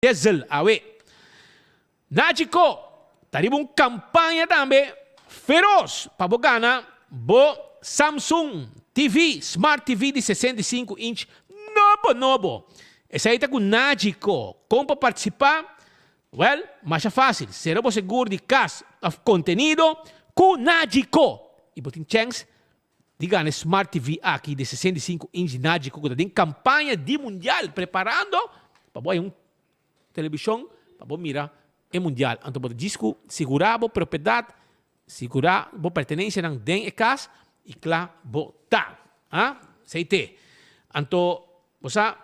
Diesel awe. Nagico ta riba un campaña tambe feroz pa bo gana bo Samsung TV, Smart TV di 65 inch nobo nobo. Esey ta cu Nagico. Con pa participa? Well, masha facil. Cera bo segur di cas of contenido cu Nagico y bo tin chens Di gana e Smart TV aki di 65 inch di Nagico cu ta den campaña di mundial preparando pa bo haya un television pa bo mira e mundial. Anto bo ta djis cu sigura bo propiedad, sigura bo pertenencianan den e cas y cla bo ta. Ha? Esey te. Anto bo sa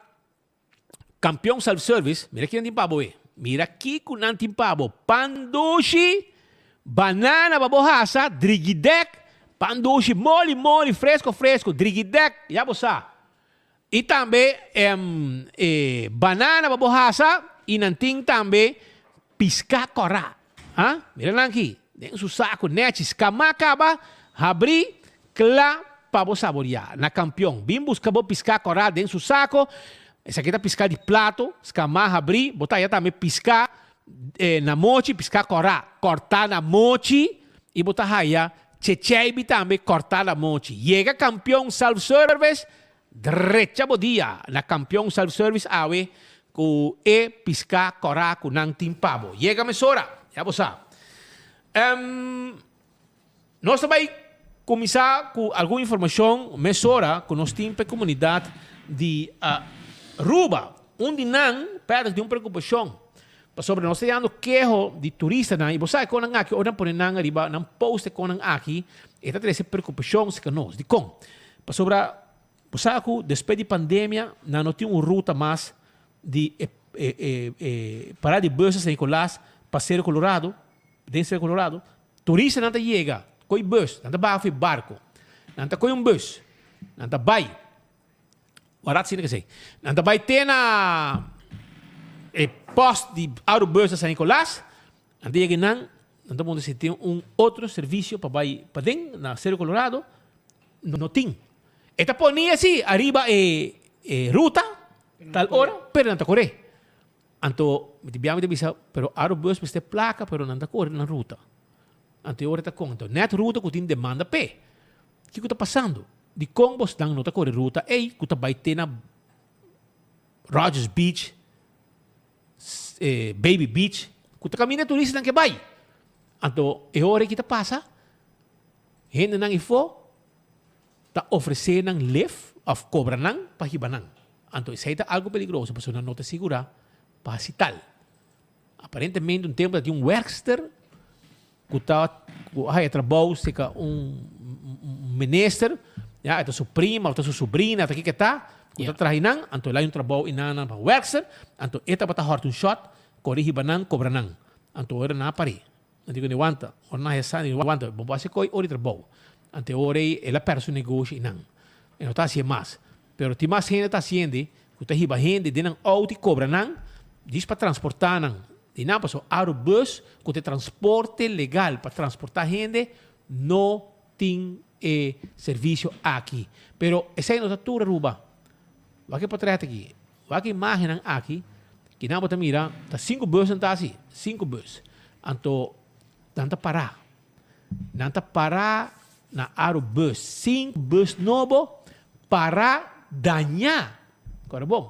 Campeon Self Service, mira kinan tin pa bo e. Mira kico nan tin pa bo. Pan dushi, banana pa bo hasa, drigidek, pan dushi moli moli, fresco fresco, drigidek, ya bo sa. Y tambe e banana pa bo hasa y nan tin tambe pisca cora. Ha? Mira nan aki, den su saco nechi, scama caba, habri, Kla pa bo saboriá. Na kampion, bin buska bo piská kòrá den su sako. Esaki ta piská di plato, skamá habrí. Bo ta haña tambe piská na mochi, piská kòrá kòrtá na mochi. I bo ta haña checheibi tambe kòrtá na mochi. Yega Kampion Self Service, drecha bo dia na Kampion Self Service awe ku e piská kòrá ku nan tin pa bo. Yega mesora, ya bo sa. Nos ta bai kuminsá ku algun informashon mesora ku nos tin pa e komunidat di Aruba. Un di nan, Patrick, tin un preokupashon pasobra nos ta yando keho di turistanan i bo sa e konan aki ora nan pone nan ariba nan post e konan aki e ta trese preokupashon serka nos. Dikon? Pasobra bo sa ku despues di pandemia nan no tin un ruta mas di e e parada di bus na San Nicolas pa Cerro Colorado, den Cerro Colorado. Turistanan ta yega koe bus, nan ta baha for e barko, nan ta koe un bus, nan ta bai, warat asina kesei, nan ta bai te na e post di autobus na San Nicolas, nan ta yega einan, nan ta puntra si tin un otro servisio pa bai paden na Cerro Colorado, no tin. E ta poni asi ariba e ruta tal ora, pero nan ta kore. Anto mi ta bia mi ta bisa, pero Arubus mester placa pero nan ta core nan ruta. Anto e ora ta con? Anto net ruta cu tin demanda p'e. Kico ta pasando? Dicon bosnan no ta core ruta ey cu ta bay te na Rogers Beach, Baby Beach, cu ta caminda e turistanan ke bay? Anto e ora ey ki ta pasa? Hendenan efo ta ofresé nan lef òf kobra nan pa hiba nan. Anto esei ta algu peligroso pasobra nan no ta sigurá pa hasi tal. Aparentemente un tempu ta tin un wèrkster ku ta ku a haya trabou serka un minister, ya, e ta su prima òf ta su subrina, ta kiko e ta, ku ta traha einan, anto el a haya un trabou einan nan pa wèrkster, anto e tabata hòrta un shòt, kore hiba nan, kobra nan. Anto ora nan a par'é. Nan di ku wanta, ora nan hesa, nan di wanta, bo por hasi koi ora di trabou. Ante ora ei el a pèrdè su negoshi i nan e no ta hasié mas. Pero tin mas hende ta hasiende ku ta hiba hende den nan outo i kobra nan djis pa transportá nan. Di nan pasobra Arubus ku ta e transporte legal pa transportá hende no tin e servisio aki. Pero esei no ta tur Aruba. Wak e potret aki. Wak e imagennan aki, kinan bo ta mira ta sinku busnan ta hasi, sinku bus. Anto nan ta pará. Nan ta pará na aro bus. Sinku bus nobo pará dañá. Kòrda bon.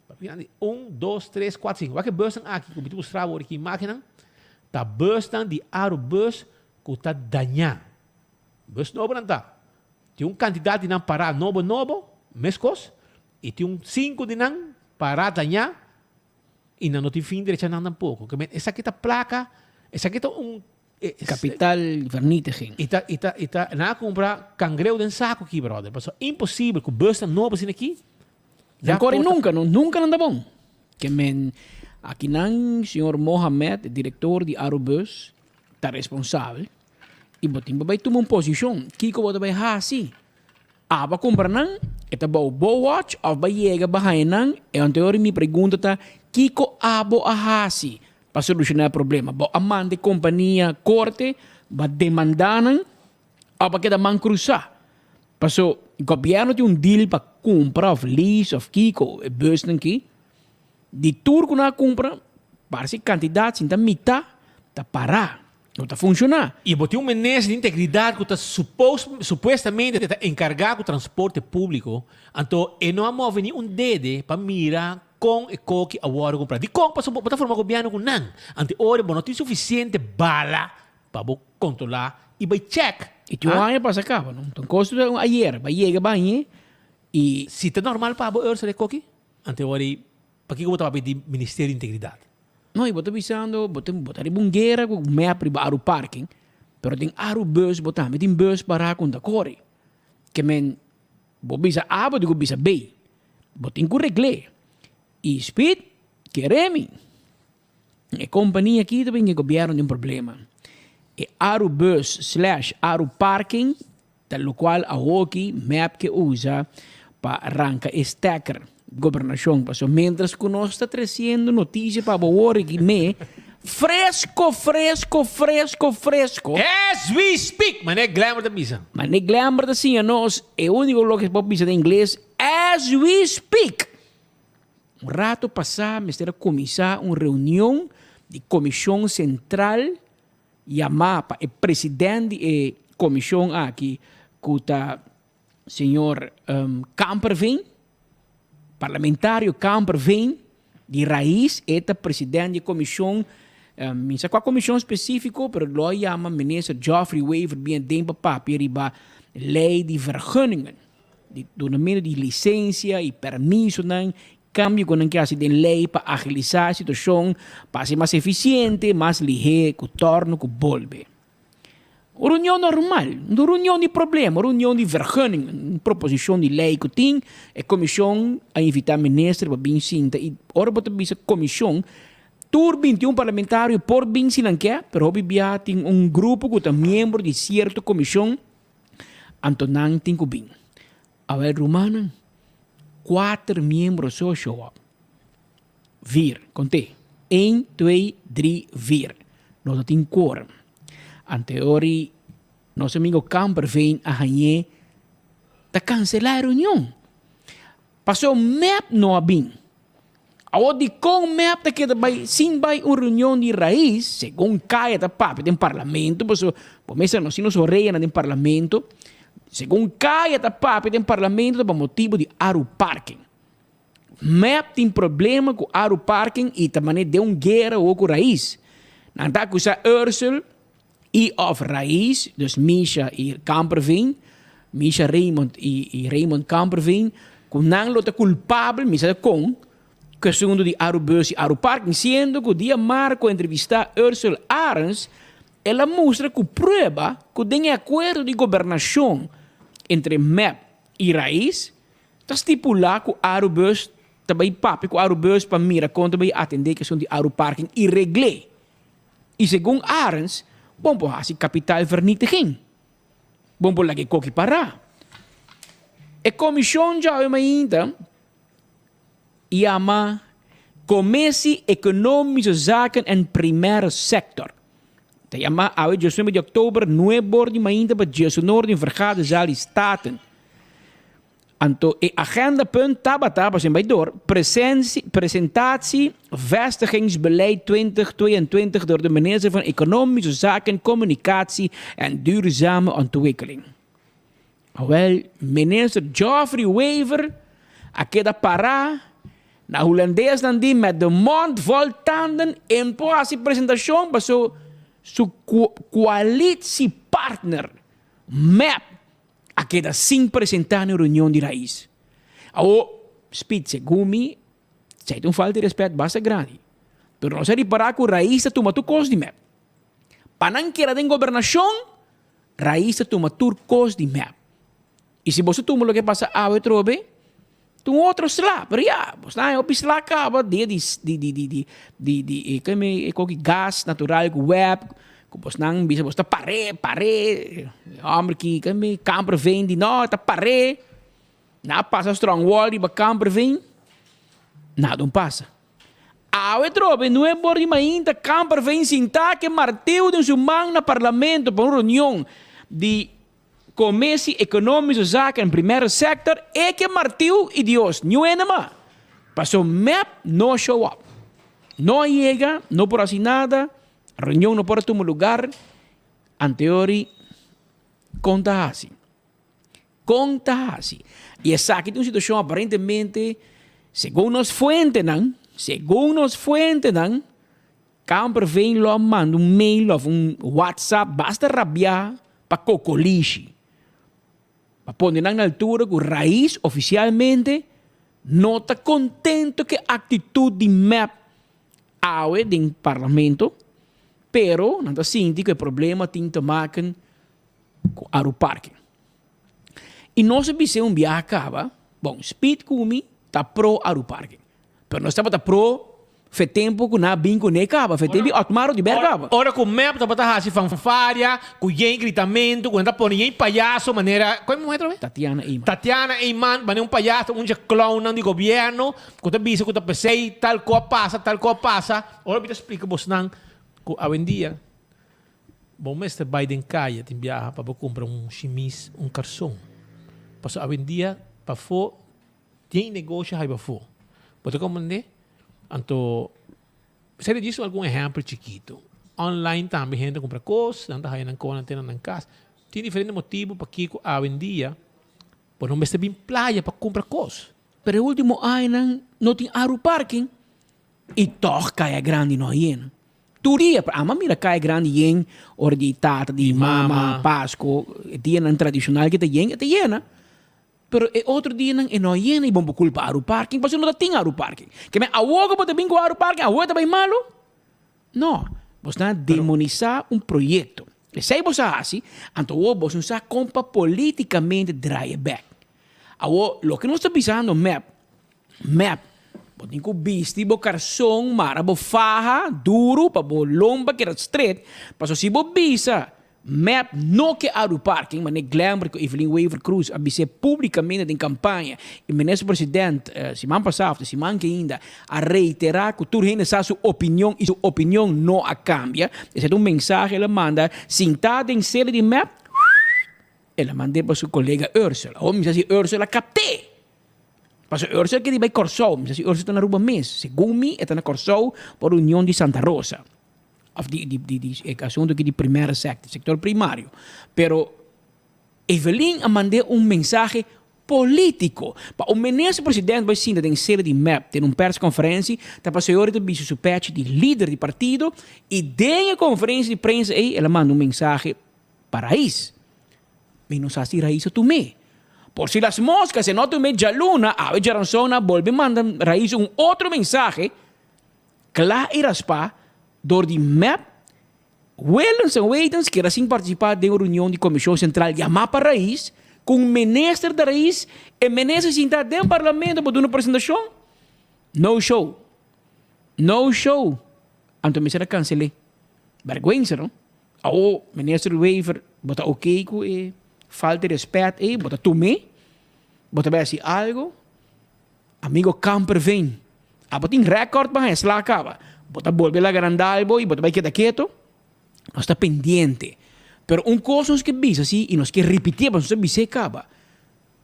Papia nan di un, dos, tres, kuater, sinku. Wak e busnan aki ku mi ta mustra bo aki imagennan, ta busnan di aro bus ku ta dañá. Bus nobo nan ta. Tin un kantidat di nan pará nobo nobo, meskos, i tin un sinku di nan pará dañá i nan no tin fin drecha nan tampoko. Ke men esaki ta plaka, esaki ta un Kapital vernietiging. I ta i ta i ta nan a kumpra kangreu den saku aki brother, pasobra imposibel ku busnan nobo asina aki Nan kore nunka no, nunka nan ta bon. Ke men akinan señor Mohamed, direktor di Arubus, ta responsabel. I bo tin pa bai tuma un posishon. Kiko bo ta bai hasi? Abo a kumpra nan, e ta bou bo watch òf bo a yega bo a haña nan? E anterior mi pregunta ta, kiko abo a hasi pa solushoná e problema? Bo a manda e kompania korte, bo a demandá nan òf bo a keda man krusá? Paso gobièrnu tin un deal pa kumpra òf lease òf kiko e busnan ki. Di tur ku nan a kumpra, parse kantidat sin ta mitá ta pará, no ta funshoná. I bo tin un minister di integridat ku ta supuestamente ta enkargá ku transporte públiko, anto e no a move ni un dede pa mira kon e koki a wòrdu kumprá. Dikon? Pasobra bo ta forma gobièrnu ku nan. Anto e ora bo no tin sufisiente bala pa bo kontrolá i bai chèk. I tin un aña pasa kaba, no? Enton kos ta un ayer, bai yega bañ'e i. Si ta normal pa bo Ursula e koki? Anto e ora ei, pakiko bo ta papia di Ministerio di Integridat? No, i bo ta bisando, bo ta bo ta riba un guera ku mep riba Aruparking, pero den Arubus bo tambe tin bus pará ku ta kore. Ke men, bo bisa A, bo tin ku bisa B. Bo tin ku regl'é. I Speed, kere mi. E kompania aki ta bin e gobièrnu den problema. E Arubus slash Aruparking ta lokual awoki mep ke usa pa ranka e stekker gobernashon. Pasobra mientras ku nos ta tresiendo notisia pa bo wor aki me fresko fresko fresko fresko. As we speak! Manera Glamour ta bisa. Manera Glamour ta siña nos e úniko loke por bisa den ingles as we speak! Un rato pasá mester a kuminsá un reunion di Komishon Sentral yamá pa e president di e komishon aki ku ta señor Kamperveen, parlamentario Kamperveen di Raiz, e ta president di e komishon, mi sa kua komishon spesífiko pero lo a yama minister Geoffrey Wever bien den pa papia riba lei di vergunningen. Di dunamentu di lisensia i permisonan, kambio ku nan ke hasi den lei pa agilisá e situashon, pa hasi mas efisiente, mas lihé ku tòrnu ku bolbe. Un reunion normal, un reunion di problema, un reunion di vergunning, un proposishon di lei ku tin, e komishon a invitá minister pa bin sinta i ora bo ta bisa komishon, tur 21 parlamentario por bin si nan ke, pero hopi bia tin un grupo ku ta miembro di sierto komishon, Anto nan tin ku bin. Awel rumannan, kuater miembro so show up. Vier, kont'é. Een, twee, drie, vier. Nos no tin quorum. Anto e ora nos amigo Kamperveen a hañ'é ta kanselá e reunion. Pasobra mep no a bin. Awor dikon mep ta keda bai sin bai un reunion di rais, segun kaya ta papia den parlamento, pasobra bo mester nos tin nos oreanan den parlamento, segun kaya ta papia den parlamento ta pa motibu di Aruparking. Mep tin problema ku Aruparking i ta manera den un guera awor ku rais. Nan ta akusa Ursel I of Raiz, dus Misha i Kamperveen, Misha Raymond i i Raymond Kamperveen, ku nan lo ta kulpabel, mi sa kon, ku asuntu di Arubus i Aruparking, siendo ku dia Marco a entrevistá Ursel Arends, el a mustra ku prueba ku den e akuerdo di gobernashon entre mep i Raiz, ta stipulá ku Arubus ta bai papia ku Arubus pa mira kon ta bai atendé e asuntu di Aruparking i regl'é. I segun Arends, bon por hasi kapitaalvernietiging. Bon por laga e koki pará. E komishon djawe mainta yama Commissie Economische Zaken en Primaire Sector. Ta yama awe diesnuebe di oktober nuebe or di mainta pa diesunor den Vergaderzaal di Staten. Anto e agendapunt tabata, pasobra bai door, presentie, presentatie vestigingsbeleid 2022 door de minister van Economische Zaken, Communicatie en Duurzame Ontwikkeling. Awel, minister Geoffrey Wever a keda para na Hulandes nan di met de mond vol tanden en por hasi presentacion paso su coalitiepartner mep a keda sin presentá na e reunion di rais. Awor, Speed, segun mi, esei ta un falta di respet basta grandi. Pero nos a ripará ku rais ta tuma tur kos di mep. Pa nan keda den gobernashon, rais ta tuma tur kos di mep. I si boso tuma loke pasa awe atrobe, ta un otro sla. Pero ya, bos ta haña hopi sla kaba dia di di di di di di di e keme e koki gas natural ku web, ku bosnan bisa bos ta par'é, par'é. E hòmber ki keme Kamperveen di no, ta par'é. Nan a pasa strong wall riba Kamperveen, nada un pasa. Awe trobe nuebe or di mainta Kamperveen sintá ke martiu den su man na parlamento pa un reunion di Commissie Economische Zaken en Primaire Sector, e ke martiu i Dios, niun hende mas. Paso mep no show up. No a yega, no por haci nada, reunion no por a tuma lugar. Anteori con ta haci? Con ta haci? Y esaki ta un situacion aparentemente, segun nos fuentenan, segun nos fuentenan, Kamperveen lo a manda un mail of un WhatsApp basta rabia pa Cocolishi. Pa pone nan na altura cu Raiz oficialmente no ta contento cu e actitud di mep awe den Parlamento, pero nan ta sinti cu e problema tin te maken cu Aruparking. Y nos a bis'é un biaha caba, bon, Speed cu mi ta pro Aruparking, pero nos tabata pro fe tempo cu nan a bin cu ne caba, fe tempo di Otmar Oduber caba. Ora cu mep tabata haci fanfaria, cu yen gritamento, cu nan ta pone yen payaso manera, cu e muher otra vez? Tatiana Eyman. Tatiana Eyman, manera un payaso, un dje clownnan di gobierno, cu ta bisa cu ta pesey tal co a pasa, tal co a pasa. Ora mi ta splica bosnan cu awendia Bo mester bai den kaya tin biaha pa bo kumpra un shimis, un karson. Pasobra awendia pafó tin negoshi hai pafó. Bo ta komprendé? Anto, esei ta djis algun ehèmpel chikitu. Online tambe hende ta kumpra kos, nan ta haya nan kos te na nan kas. Tin diferente motibu pakiko awendia bo no mester bin playa pa kumpra kos. Pero e ultimo añanan no tin aru parking i tòg kaya grandi no a yena. Tur dia, pero ama mira kaya grandi yen ora di tata, di mama, Pasco, e dianan tradicional ke ta yen, e ta yena. Pero e otro dianan e no a yena i bon bo culpa Aru Parking, pasobra no ta tin Aru Parking. Ke men awor ku bo ta bin ku Aru Parking, awor e ta bai malo? No, bo sta demonisa un proyecto. Esei bo sa hasi, anto awor bo no sa kon pa politicamente draai e bek. Awor, loke nos ta bisando mep, Mep, bo tin ku bisti bo karson, mara bo faha duru pa bo lomba keda stret, paso si bo bisa mep no ke Aru Parking, manera Glenbert ku Evelyn Wever Croes a bis'é publikamente den kampaña i Minister President siman pasá òf ta siman ke ainda a reiterá ku tur hende sa su opinion i su opinion no a kambia, esei ta un mensahe el a manda sintá den sede di mep, el a mand'é pa su kolega Ursula. Awor mi sa si Ursula a kapt'é. Pasobra Ursula kere bai Kòrsou, mi sa si Ursula ta na Aruba mes. Segun mi e ta na Kòrsou pa reunion di Santa Rosa òf di di di di e asuntu aki di primera sektor, sektor primario. Pero Evelyn a mand'é un mensahe polítiko pa un minister president bai sinta den sede di mep den un perskonferensi ta pasobra e ora ta bisti su pèchi di lider di partido i den e konferensia di prensa ei el a manda un mensahe pa rais. Mi no sa si Rais a tum'é. Por si las moscas e no tum'é djaluna, awe djaranson a bolbe manda Rais un otro mensahe kla i raspá dor di mep, Willens en Wetens keda sin partisipá den un reunion di Komishon Sentral yamá pa Rais ku un minister di Rais. E minister sintá den parlamento pa duna presentashon. No show. No show. Anto mester a kansel'é. Bèrgwensa no. Awo Minister Wever bo ta ok cu e falta di respet ey? Bo ta tum'e? Bo ta bay haci algo? Amigo Kamperveen, abo tin record pa haña sla caba. Bo ta bolbe laga nan dal bo y bo ta bay keda keto? Nos ta pendiente. Pero un cos nos ke bisa si y nos ke ripiti'e pasobra nos a bis'e caba.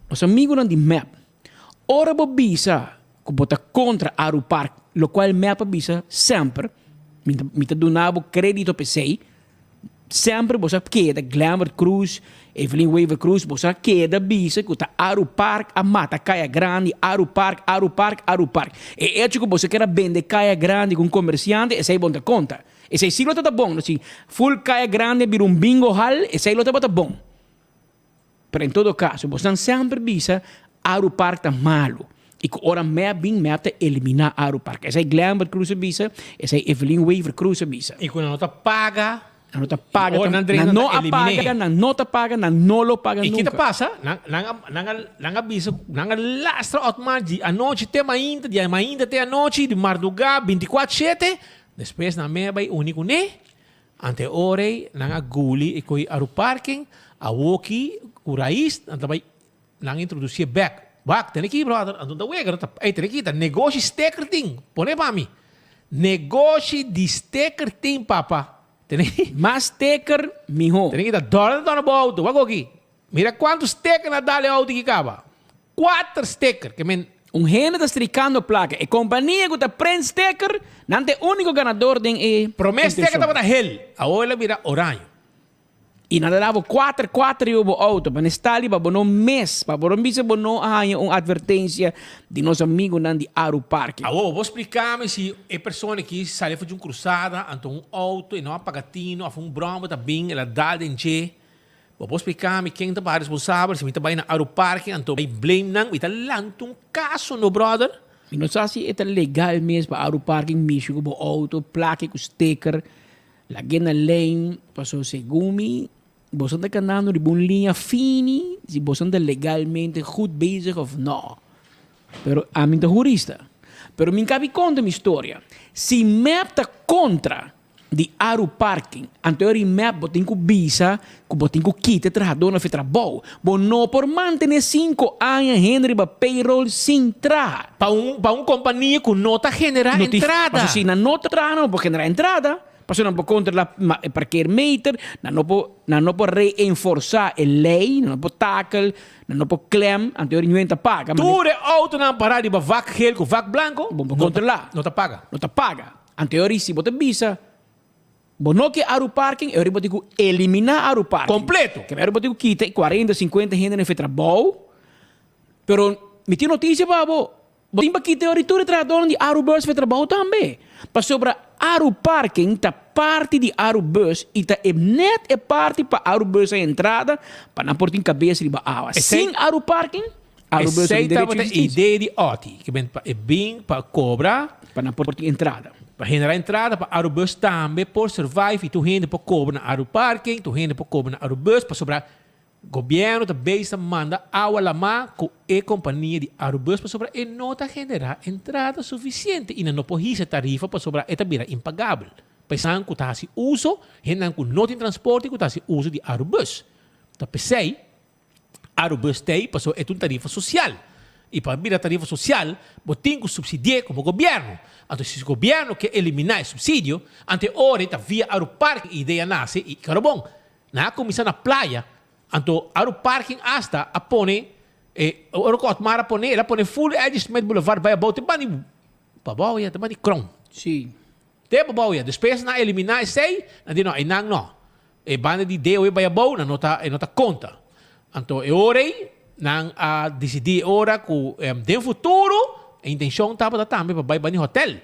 Nos amigunan di mep, ora bo bisa ku bo ta kontra Arupark, lokual mep a bisa semper, mi ta mi ta duna bo kredito p'esei, semper bo sa keda, Glenbert Croes, Evelyn Wever Croes, bo sa keda bisa ku ta Arupark a mata Kaya Grandi, Arupark, Arupark, Arupark. E echo ku boso kier a bende Kaya Grandi ku un komersiante, esei bo no ta konta. Esei si lo tabata bon, si ful Kaya Grandi a bira un bingo hal, esei lo tabata bon. Pero en todo caso, bosnan semper bisa Aru Park ta malo y cu ora mep bin, mep ta elimina Aru Park. Esey Glenbert Croes a bisa, esey Evelyn Wever Croes a bisa. Y cu nan no ta paga. Nan no ta paga, tam, nan no a paga, nan no ta paga, nan no lo paga nunca. Y ki ta pasa? Nan, nan a, nan a, nan a bisa, nan a lastra Otmar di anochi te mainta, di mainta te anochi, di marduga, binticuatro shete, despues nan mep bay uni cune. Ante ora ei nan a guli e koe Aruparking, awoki ku rais nan ta bai nan introdusié bèk. Wak, tene aki bròder, anto ta wega, ta ey tene aki ta negoshi steker tin, pone pa mi. Negoshi di steker tin papa. Tene aki. Mas steker mihó. Tene aki ta dòna ta dòna bo outo, wak oki. Mira kuantu steker nan a dal e outo aki kaba. Kuater steker, ke men. Un hende ta strikando plaka. E kompania ku ta prent steker, nan ta e úniko ganador den e Promé steker kontenshon. tabata hel, awor el a bira oraño. I nan ta dabo kuater kuater riba bo outo pa nan stali pa bo no mes, pa bo no bisa bo no a haña un atvertensia di nos amigunan di Aru Parking. Awor bo splika mi si e persona ki sali for di un krusada anto un outo e no a paga tino of un bròmber ta bin el a dal den dje. Bo por splika mi ken ta baha responsabel si mi ta bai na Aru Parking anto bai blame nan mi ta lanta un kaso no brother. Mi no sa si e ta legal mes pa Aru Parking mishi ku bo outo plaki ku sticker lag'e na lane paso segun mi boso ta kanando riba un liña fini si boso ta legalmente goed bezig of no. Pero ami ta hurista pero mi kabi konta mi storia si mep ta kontra di Aru Parking. Anto e rimep bo tin ku bisa ku bo tin ku kita e trahadónan fi trabou. Bo no por mantené sinku aña hende riba payroll sin traha. Pa un pa un kompania ku no ta generá No tin, entrada. pasobra si nan no ta traha nan no por generá entrada, pasobra nan por kontrolá e parkeermeter, nan no por nan no por reenforsá e lei, nan no por takel, nan no por klem, anto e riñuen ta paga. Tur e outonan pará riba vak geel ku vak blanko Bo por no ta kontrolá. no ta paga. No ta paga. Anto e ora si bo ta bisa bo no ke Aru Parking, e ora bo tin ku eliminá Aru Parking. Kompleto. Ke ora bo tin ku kita e kuarenta, sinkuenta hende na fe trabou. Pero mi tin notisia pa bo, bo tin pa kita e ora tur e trahadónan di Aru Bus fe trabou tambe. Pasobra Aru Parking ta parti di Aru Bus i ta e nèt e parti pa Aru Bus a entrada pa nan por tin kabes riba awa. Esei Sin Aru Parking, Aruba Esei tin derecho tabata di existencia. idea di Otty, ke men pa e bin pa kobra. Pa nan por tin entrada. Pa generá entrada pa Arubus tambe por survive i tur hende por kobra na Aruparking, tur hende por kobra na Arubus pasobra gobièrnu ta bezig ta manda awa lamá ku e kompania di Arubus pasobra e no ta generá entrada sufisiente i nan no por hisa tarifa pasobra e ta bira impagabel pa esnan ku ta hasi uso, hendenan ku no tin transporte ku ta hasi uso di Arubus. Ta p'esei. Arubus t'ei pasobra e ta un tarifa sosial. I pa bira tarifa sosial bo tin ku supsidi'é komo gobièrnu. Anto si gobièrnu ke eliminá e supsidio, anto e ora ei ta via Aruparking e idea nase i karo bon. Nan a kuminsá na playa, anto Aruparking asta a pone e ora ku Otmar a pone el a pone full Eddy Smith Boulevard bai abou te bani pabou ya te bani Kron. Sí. Te pabou ya. Despues nan a eliminá esei, nan di no, einan no. E banda di DOE bai abou, nan no ta, e no ta konta. Anto e ora ei, nan a disidí e ora ku den futuro e intenshon tabata tambe pa bai bani hotèl.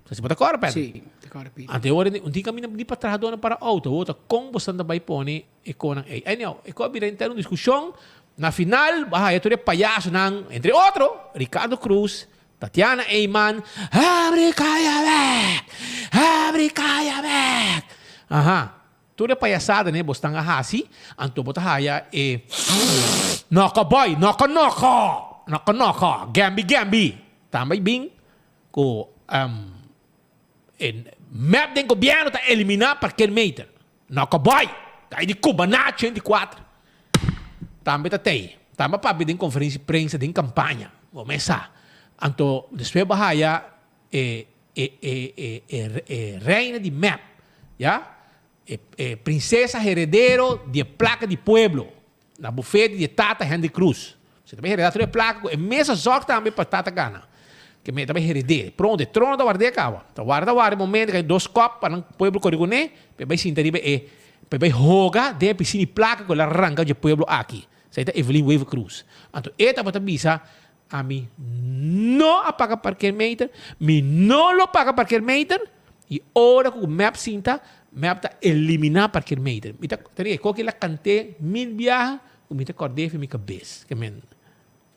Sa si bo ta kòrda, Pedro? Sí, ta kòrda, Peter. Anto e ora ei, un tin kaminda di pa trahadónan para outo. Awor ta kon boso ta bai pone e konan ei. Anyhow, e kos a bira henter un diskushon. Na final, bo a haya tur e payasonan, entre otro, Ricardo Cruz, Tatiana Eyman, Abri kaya bek! Abri kaya bek! Aha, tur e payasada ne bosnan a hasi, anto bo ta haya e Noko boy, noko noko, noko noko, gembi gembi. Tambe bin ku e mep den gobièrnu ta eliminá parkeermeter. Noko boy, kai di Cubaná 84. Tambe ta tei. Tambe a papia den conferencia di prensa den campaña. Bo mes sa. Anto despues bo haya e e e e e e reina di mep, ya, e e princesa heredero di e placa di pueblo na bufete di e tata Hendrik Croes. Si ta bay hereda tur e placa cu e mes a zorg tambe pa tata gana. Ke me ta bay hered'é. Pronto e trono ta ward'é caba. Ta warda warda e momento cu hay dos cop pa nan pueblo core cun'é pa e bay sinta riba e pa e bay hoga den e piscina di placa cu el a ranca dje pueblo aki. Esei ta Evelyn Wever Croes. Anto e tabata bisa, Ami no a paga parkeermeter, mi no lo paga parkeermeter, y ora cu mep sinta, mep ta elimina parkeermeter. Mi ta ta di koki la cant'é mil biaha cu mi ta cord'é fi mi cabes. Ke men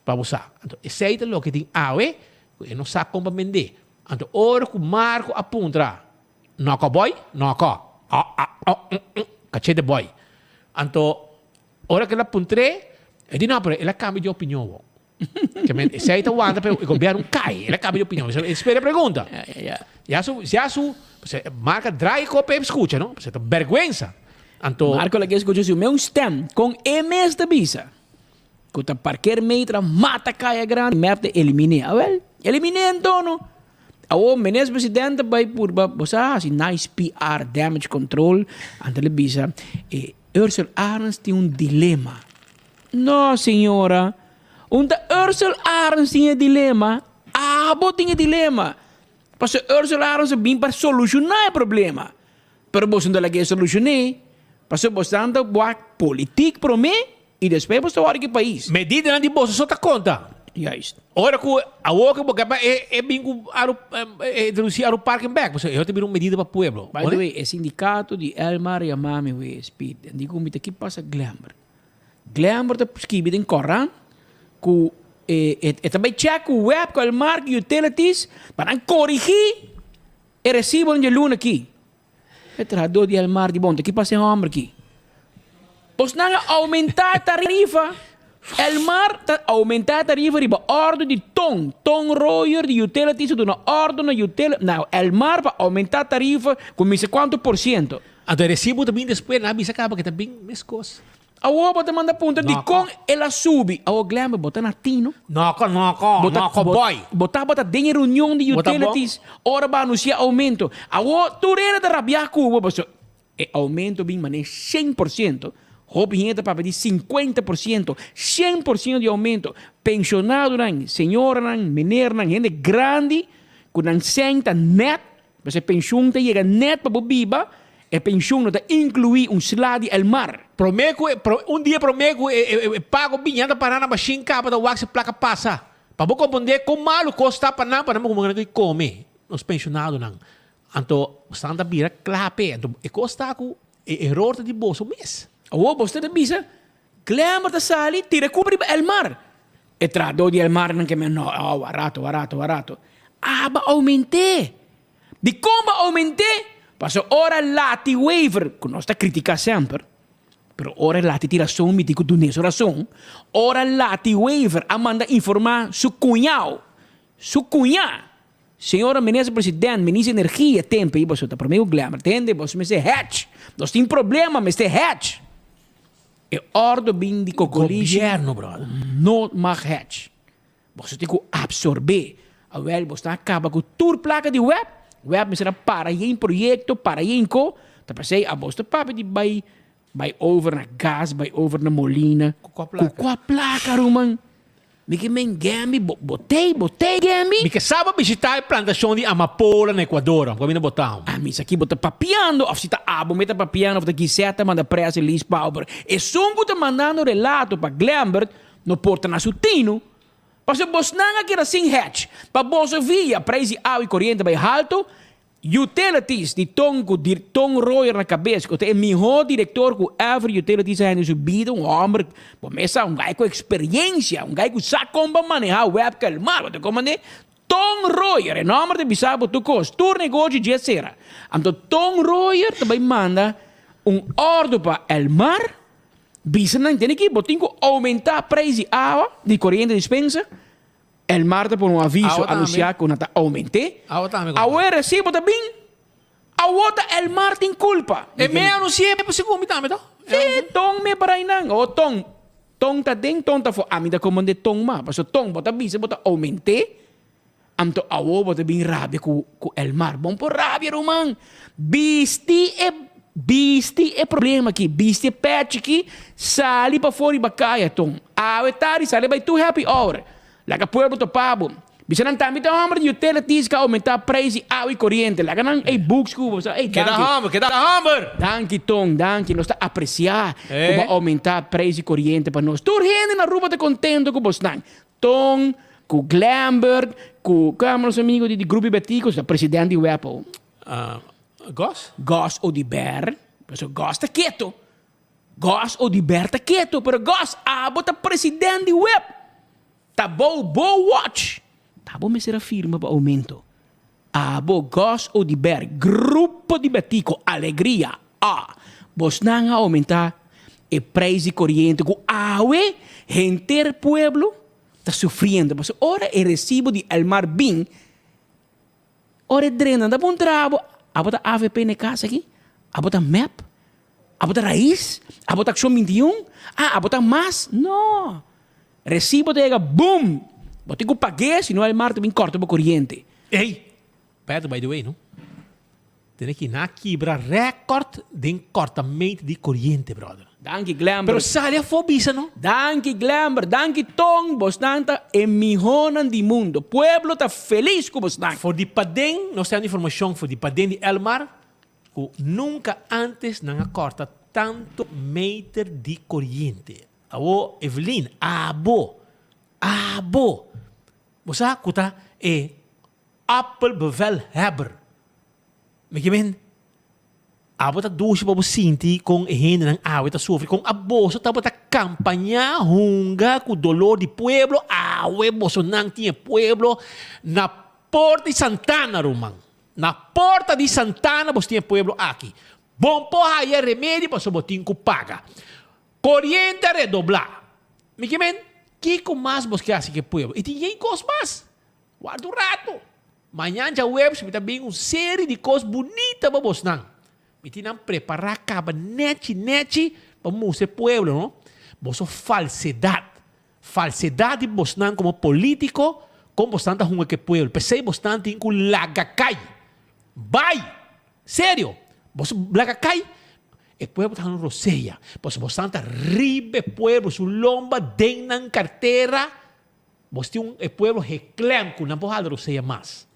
pa bo sa. Anto esei ta loke tin awe cu e no sa con pa bend'é. Anto ora cu Marco a puntra, Noko boy? Noko. O a o un un. Cachete boy. Anto Ora ku el a puntr'é, e di, No, pero el a kambia di opinion wou. Ke men, esei ta wanta pa e gobièrnu kai. El a kambia di opinion. E spera e pregunta. Ya su, ya su, marka draai kop pa e skucha, no? Pasobra ta bèrgwensa. Anto. Marko la ke skucha su meun stèm kon e mes ta bisa ku ta parker metra mata Kaya Grandi mep ta eliminé. Awèl, eliminé anto no. Awor menes presidente bai purba, bo sa hasi nice PR, damage control, anto el a bisa e Ursel Arends tin un dilema. No, señora. Un ta Ursel Arends tin e dilema, abo tin e dilema. Pasobra Ursel Arends a bin pa solushoná e problema. Pero boso no ta laga e solushoné, pasobra boso ta wak politik promé i despues boso ta wòrdu ki pais. Medidanan di boso so ta konta. Juist. Ora ku awor ku bo ke pa e e bin ku aru e introdusí aru parking bèk, pasobra e ta bira un medida pa pueblo. By the way, e sindikato di Elmar yama mi wes, Piet, en di ku mi ta ki pasa Glenbert. Glenbert ta skibi den koran ku e e ta bai check ku web ku Elmar ku utilities pa nan korigí e resibonan di e luna aki. E trahadó di Elmar di bon ta ki pasa e hòmber aki? Bosnan a oumentá e tarifa. Elmar ta oumentá e tarifa riba òrdu di Ton. Ton Royer di Utilities a duna òrdu na Util na Elmar pa oumentá tarifa ku misa kuantu por siento. Anto e resibo ta bin despues, nan a bisa kaba ke ta bin meskos. Awor bo ta manda puntra dikon el a subi. Awor Glenber bo ta na tino. Noko, noko, noko boy. Bo tabata den e reunion di utilities ora bo a anuncia aumento. Awor tur hende ta rabia cu bo pasobra e aumento bin mane 100%. Hopi hende ta papia di 50%, 100% di aumento. Pensionadonan, señoranan, menernan, hende grandi cu nan cen ta net. Pues e penshun ta yega nèt pa bo biba, e penshun no ta inkluí un sla di el mar. Promé ku e, un dia promé ku e pago bini nan ta pará na mashin kaba ta wak si plaka pasa. Pa bo komprondé kon malu kos ta pa nan, pa nan por kuminsá ku kome, nos penshonadonan. Anto esnan ta bira kla p'e. Anto e kos ta ku e eror ta di boso mes. Awor boso ta bisa, Glenber ta sali tira e kupa riba el mar. E trahadó di el marnan ke men no, oh, warato, warato, warato. Aba aument'é. Dikon bo aument'é? Pasobra ora Lati Wever, ku nos ta kritiká semper, pero ora Lati tin rason mi tin ku dun'é su rason, ora Lati Wever a manda informá su kuñao, su kuñá, Señora Minister President, Minister Energia, tempo ei boso ta promé ku Glenber, tende boso mester hedge, nos tin problema, mester hedge. E ordo bin di Cocolishi Gobierno, brother. no mag hedge. Boso tin cu absorbe. Awel, bo sta caba cu tur placa di web. Web mester a para yen proyecto, para yen co. Ta pesey abos ta papia di bay bay over na gas, bay over na molina. Cu cua placa? Cu cua placa, ruman? Mi ke men Gembi, bo bo tey, bo tey Gembi? Mi ke sa bo bishita e plantashon di amapola na Ecuador, ku a bini botao. A mi sa ki bo ta papiando of si ta abo me ta papiando of ta Gisette ta manda press release pa abo. Esun ku ta mandando relato pa Glembert no por ta na su tinu. Pasobra bosnan a keda sin hedge. Pa boso via prijs di awa i koriente bai halto, Utilities di Ton cu Ton Royer na cabes cu ta e miho director cu ever Utilities a hende su bida, un homber bo mes sa un guy cu experiencia, un guy cu sa con pa maneha web calma, bo ta comprende? Ton Royer, e nomber ta bisa bo tur cos, tur negoshi dje cera. Anto Ton Royer ta bay manda un ordo pa Elmar bisa nan tene ki bo tin cu aumenta prijs di awa, di coriente dispensa, Elmar ta pone un aviso anuncia cu nan ta aumente. Awo e recibo ta bin, awo ta Elmar tin culpa. E me anuncia e segun mi tambe to. Si, ton me parai nan. O ton, ton ta den, ton ta afo. Ami ta comande ton ma. Pasobra ton bo ta bisa bo ta aumente, anto awo bo ta bin rabia cu Elmar. Bon por rabia ruman. Bisti e, bisti e problema aki, bisti e pech aki, sali pafo riba caya ton. Awe tardi sali bai tur happy hour. Laga pueblo topa bo. Bisa nan tambe ta homber di utilities ka aumenta prijs di awa y coriente. Laga nan ey books cu bo sa ey Keda danki. homber, keda homber! Danki Ton, danki. Nos ta aprecia cu bo a aumenta prijs di coriente pa nos. Tur hende na Aruba ta contento cu bosnan. Ton, cu Glenbert, cu, cu nos amigo di Grupo Betico, ta president di web awo. Gos? Gos Oduber, pasobra Gos ta keto. Gos Oduber ta keto, pero Gos, abo ta president di web. Ta bou bo watch. Ta bo mester a firma pa aumento. Abo, Gos Oduber, Grupo di Betico, Alegria, A. Bosnan a aumenta e prijs di coriente cu awe henter pueblo ta sufriendo. Pasobra ora e recibo di Elmar bin, Ora e drenta ta puntra abo, abo ta avp na e kas aki? Abo ta mep? Abo ta Raiz? Abo ta Akshon 21? Ah, abo ta mas? No! Resibo ta yega, boom! Bo tin ku pag'é, si no Elmar ta bin kòrta bo koriente. Ey! Pedro, by the way, no? Tene ki nan a kibra record den kortament di koriente, brother. Danki Glenber. Pero sali afó bisa no. Danki Glenber, danki Ton, bosnan ta e mihonan di mundo. Pueblo ta felis ku bosnan. For di paden, nos ta haya informashon for di paden di Elmar ku nunka antes nan a kòrta tanto meter di koriente. Awor Evelyn, abo, abo, bo sa ku ta e Appelbevelhebber. Mi ke men, abo ta dushi pa bo sinti kon e hendenan awe ta sufri, kon aboso tabata kampañá hunga ku dolor di pueblo, awe bosonan tin e pueblo na porta di Santana, ruman. Na porta di Santana boso tin e pueblo aki. Bon por haya remedi pasobra bo tin ku paga. Koriente a redoblá. Mi ke men, kiko mas bos ke hasi ku e pueblo? I tin yen kos mas. Warda un rato. Mañan djaweps mi ta bin un seri di kos bunita pa bosnan. Mi tin nan prepará kaba nechi nechi pa mustra e pueblo no. Boso falsedat. Falsedat di bosnan komo polítiko kon bosnan ta hunga ku e pueblo. P'esei bosnan tin ku laga kai. Bai! Serio! Boso laga kai. E pueblo ta hanu rosea. Pasobra bosnan ta riba e pueblo su lomba den nan kartera. Bos tin un e pueblo geklem ku nan por hala rosea mas.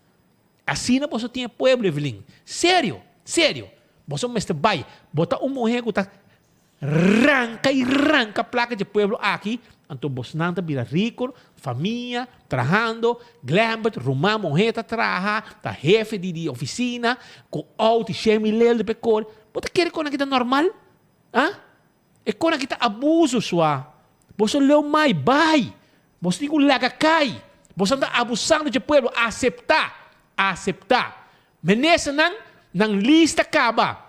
Asina boso tin e pueblo, Evelyn. Serio, serio. Boso mester bai. Bo ta un muher ku ta ranka i ranka plaka dje pueblo aki, anto bosnan ta bira riko, famia, trahando, Glembert, ruman muher ta traha, ta hefe di di ofisina, ku outo i shemi lel di pe kore. Bo ta kere kon aki ta normal? Ah? E kon aki ta abuso sua. Boso leu mai bai. Boso tin ku laga kai. Boso ta abusando dje pueblo. Asepta. Asepta. Ministernan, nan lista kaba.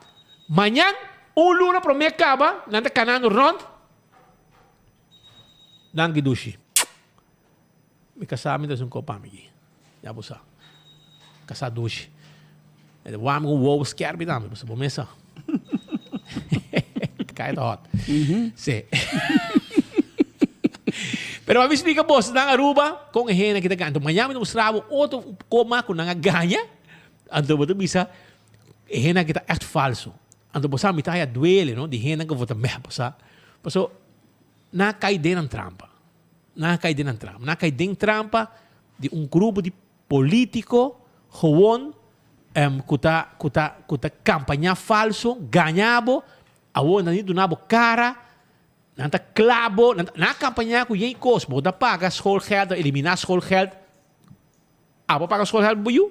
Mañan, un luna prome kaba, nan ta kanando rond. Danki dushi. Mi kasá mi ta haci un kop pa mi aki. Ya bo sa. Kasá dushi. E ta wami ku wowo skerpi tambe, pasobra bo mes sa. Kai ta hot. Sí. Pero mi splika boso nan Aruba kon e hende aki ta gana. Anto mañana mi ta mustra bo otro koma ku nan a gaña. Anto bo ta bisa e hende aki ta ègt falso. Anto bo sa mi ta haya duele no di hende ku vota mep bo sa. Pasobra nan a kai den nan trampa. Nan a kai den nan trampa. Nan a kai den trampa di un grupo di politico gewoon cu ta cu ta cu ta campaña falso, gaña bo, awor nan ni duna bo cara, nan ta cla bo, nan a campaña cu yen cos, bo ta paga schoolgeld, elimina schoolgeld, abo paga schoolgeld bo yu?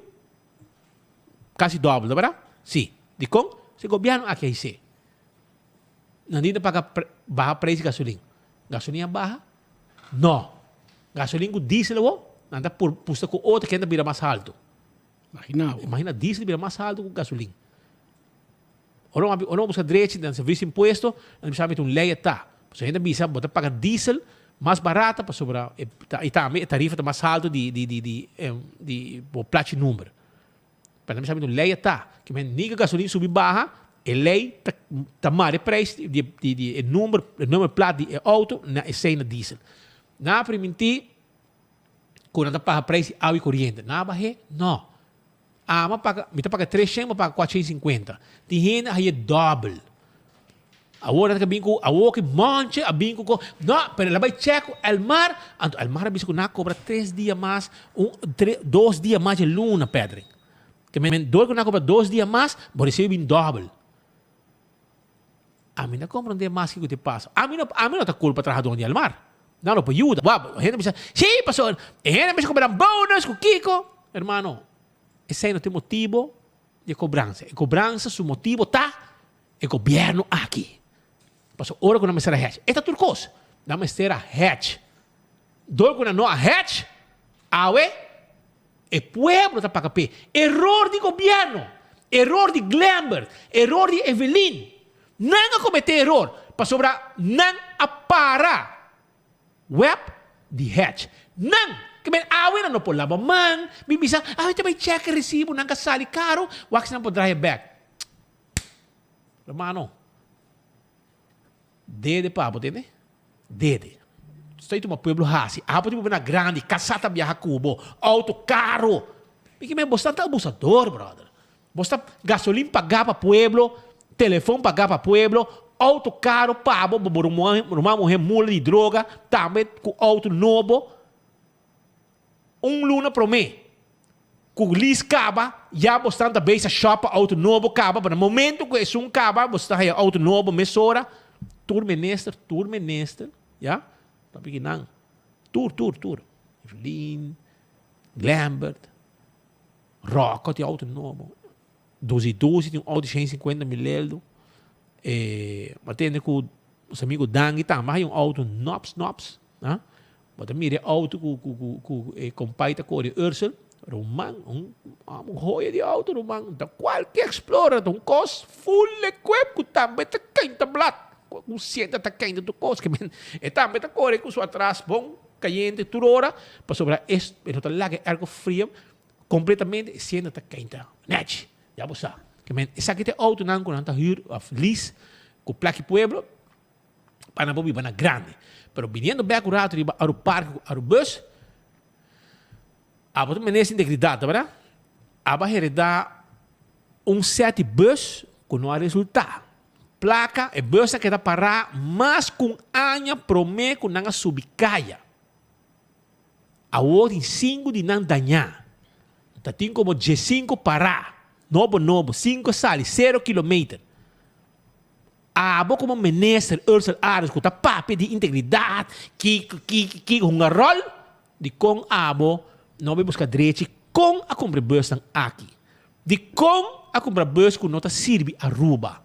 Casi dobel, no berdad? Si. Dicon? Si gobierno aki a hise. Nan di ta paga baha prijs di gasolin. Gasolin a baha? No. Gasolin ku diesel awor, nan ta por pusta ku otro ken ta bira mas haltu. Imagina bo. Imagina diesel bira mas haltu ku gasolin. Ora bo ora bo buska drechi den servicio impuesto, nan ta bisa mi ta un ley e ta. Pasobra hende ta bisa bo ta paga diesel mas barata pasobra e ta i tambe e tarifa ta mas haltu di di di di di bo plachi number. Pero nan bisa mi un ley a ta, ki men ni ku gasolin subi baha, e ley ta ta mara e prijs di di di e number e number plat di e auto na esei na diesel. Nan a primintí ku nan ta paga prijs di awa i koriente. Nan a bah'é? No. Ami a paga, mi ta paga tres shen, mi a paga kuater shen i sinkuenta. Tin hende a haye dòbel. Awor nan ta bin ku awor ki Monche a bin ku ko no pero el a bai check ku Elmar anto Elmar a bisa ku nan a kobra tres dia mas un tre dos dia mas dje luna Patrick ke men dor ku nan a kobra dos dia mas bo risibi bin dòbel ami no komprende mas kiko ta pasa ami no ami no ta kulpa trahador di Elmar nan no por yuda wou hende a bisa si pasobra e hende a bisa kobra nan bonus ku kiko hermano esei no tin motibo di e kobransa e kobransa su motibo ta E gobierno aki. Pasobra ora ku nan mester a hedge, e ta tur kos. Nan mester a hedge. Dor ku nan no a hedge, awe e pueblo ta paga p'e. Eror di gobierno, eror di Glembert, eror di Evelyn. Nan a komete eror pasobra nan a para web di hedge. Nan! Ke men awe nan no por laba man, bin bisa, awe ta bai chèk e resibo, nan ka sali karo, wak si nan por draai e bèk. Hermano, dede pa bo tende? Dede. Stoi tuma pueblo hasi. Abo tin na grandi, casa ta biaha cu bo, auto caro. Mi ke men bo stan ta abusador, brother. Bo sta gasolin pagá pa pueblo, telefon pagá pa pueblo, auto caro pa bo, bo ruman muher mula di droga, tambe cu auto nobo. Un luna prome cu lease caba, ya bo stan ta bezig shop pa auto nobo caba, pa na momento cu esun caba, bo sta haya auto nobo mesora. Tur minister, tur minister, ya, ta piki nan, tur, tur, tur, Evelyn, Glembert, Rocco tin auto nobo. Dozi dozi tin un auto di shen sinkuenta mil eldo. E bo a tende ku nos amigo Dangui tambe a haya un auto nops nops. Ah, bo ta mira e auto ku ku ku ku e kompai ta kore Ursel. Ruman, un un hoya di auto ruman. Ta kualke Explorer ta un kos full equip ku tambe ta keinta blat. Ku sienta ta keinta tur kos. Ke men e tambe ta kore ku su atras bon kayente tur ora pasobra e no ta laga e airco fria. Completamente e sienda ta keinta nechi. Ya bo sa. Ke men esaki ta e autonan ku nan ta huur of lease ku Plaki Pueblo pa nan por biba na grandi. Pero biniendo bek un rato riba Arupark ku Arubus, abo ta menester integridat, ta berdad? Abo a hereda un set di bus ku no a resulta. Plaka, e bus a keda pará mas ku un aña promé ku nan a subi kaya. Awor tin sinku di nan dañá. Ta tin komo diesinku pará, nobo nobo, sinku a sali, sero kilometer. Abo komo minister Ursel Arends ku ta papia di integridat, kiko, kiko, kiko, hunga ròl, dikon abo no bai buska drechi kon a kumpra e busnan aki? Dikon a kumpra bus ku no ta sirbi Aruba?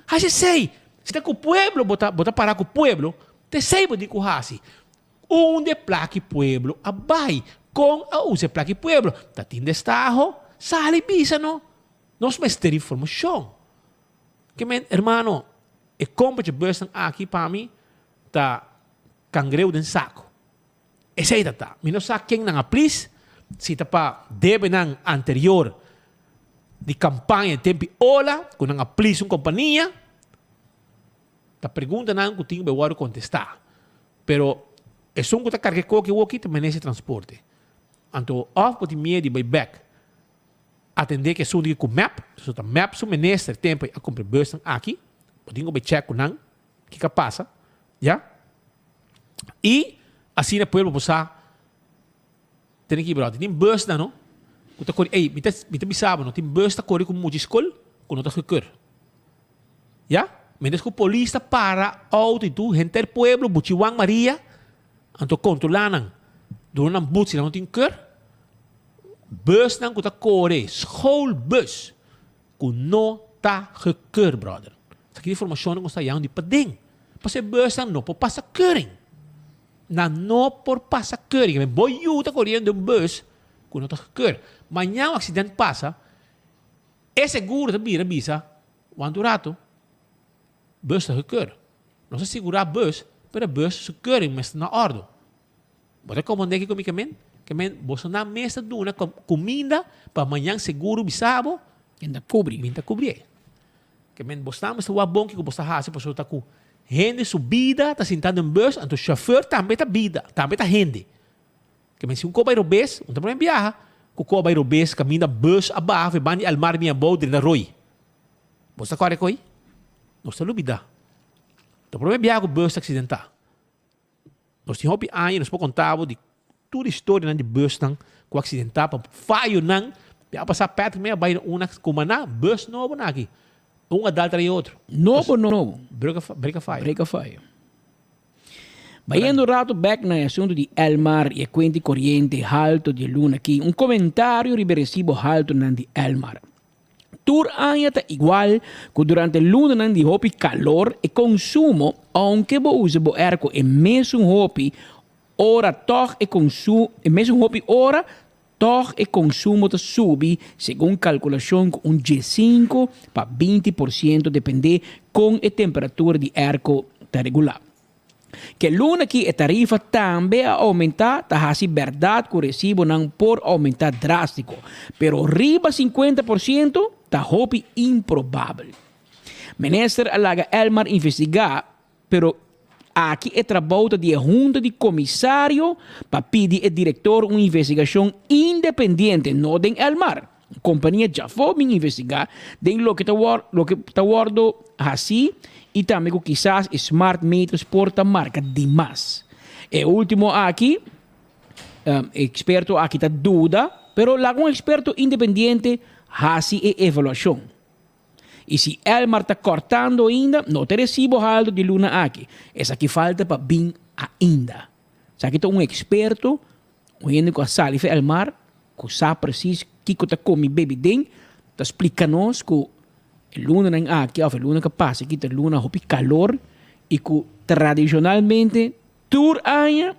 Hasi esei! Si ta ku pueblo bo ta bo ta pará ku pueblo, ta esei bo tin ku hasi. Unda e plaki pueblo a bai? Kon a usa e plaki pueblo? Ta tin destaho? Sali bisa no. Nos mester informashon. Ke men, hermano, e kompra dje busnan aki pa mi ta kangreu den sako. Esei ta ta. Mi no sa ken nan a plis, si ta pa debenan anterior di kampaña di tempi ola ku nan a plis un kompania. Ta preguntanan ku tin ku bai wòrdu kontestá. Pero esun ku ta karga e koki awoki ta menester transporte. Anto òf bo tin miedu di bai bèk atendé ku esun di ku mep, so ta mep su minister tempu ei a kumpra e busnan aki, bo tin ku bai chèk ku nan kiko a pasa, ya. I asina pueblo por sa tene ki bròder. Tin busnan no ku ta kore, ey mi ta mi ta bisa bo no, tin bus ta kore ku mucha skol ku no ta gekeur. Ya, mientras cu polis ta para auto y tur henter pueblo buchi Juan Maria, anto controla nan, duna nan boet si nan no tin keur, busnan cu ta core, schoolbus, cu no ta gekeur brother. Esaki ta informacionnan cu nos ta hañando di paden. Pasobra e busnan no por pasa keuring. Nan no por pasa keuring. Bo yu ta coriendo un bus cu no ta gekeur. Mañana un accident pasa, E seguro ta bira bisa, Wanta un rato, bus ta gekeur. Nos a sigurá bus, pero e bus su keuring mester na òrdu. Bo ta komprendé kiko mi ke men? Ke men bosonan mes ta duna kuminda pa mañan seguro bisa bo, Min ta kubri. Min ta kubrié. Ke men bosnan mester wak bon kiko bos ta hasi pasobra ta ku hende su bida ta sinta den bus, anto shofèr tambe ta bida, tambe ta hende. Ke men si un koba bai robes, un ta prome biaha ku koba bai robes kaminda bus a baha for e ban di Almar bin abou drenta Rooi. Bo sa kòrda ko'i? Nos ta lubidá. Ta prome biaha ku bus ta aksidentá. Nos tin hopi aña nos por konta bo di tur historianan di busnan ku aksidentá pa fayonan. Biaha pasá Patrick mi a bai na una kumaná bus nobo na aki. Un a dal trae otro. Nobo nobo. Breka fayo. Breka fayo. Bayendo un rato bek na e asunto di Elmar y e cuenta y coriente halto di e luna aki, un comentario riba e recibo haltonan di Elmar. Tur aña ta igual cu durante lunanan di hopi calor e consumo, aunke bo usa bo airco e mesun hopi ora tog e consu e mesun hopi ora tog e consumo ta subi segun calculacion cu un diesinco pa 20% depende con e temperatura di airco ta regula. Ke luna ki e tarifa tambe a oumentá ta hasi bèrdat ku resibonan por oumentá drástiko, pero riba 50% ta hopi improbabel. Minister a laga Elmar investigá, pero aki e trabou ta di e hunta di komisario pa pidi e direktor un investigashon independiente, no den Elmar. Un kompania djafó bin investigá den loke ta wòr loke ta wòrdu hasí i tambe ku kisas e smart meters por ta marka dimas. E último aki e eksperto aki ta duda, pero laga un eksperto independiente hasi e evaluashon. I si Elmar ta kòrtando ainda, no ta e resibo haltu di luna aki. Esaki falta pa bin ainda. Esaki ta un eksperto, un hende ku a sali for Elmar, ku sa presis kiko ta komi bebi den, ta splika nos ku e lunanan aki òf e luna ku a pasa aki ta luna hopi kalor i ku tradishonalmente tur aña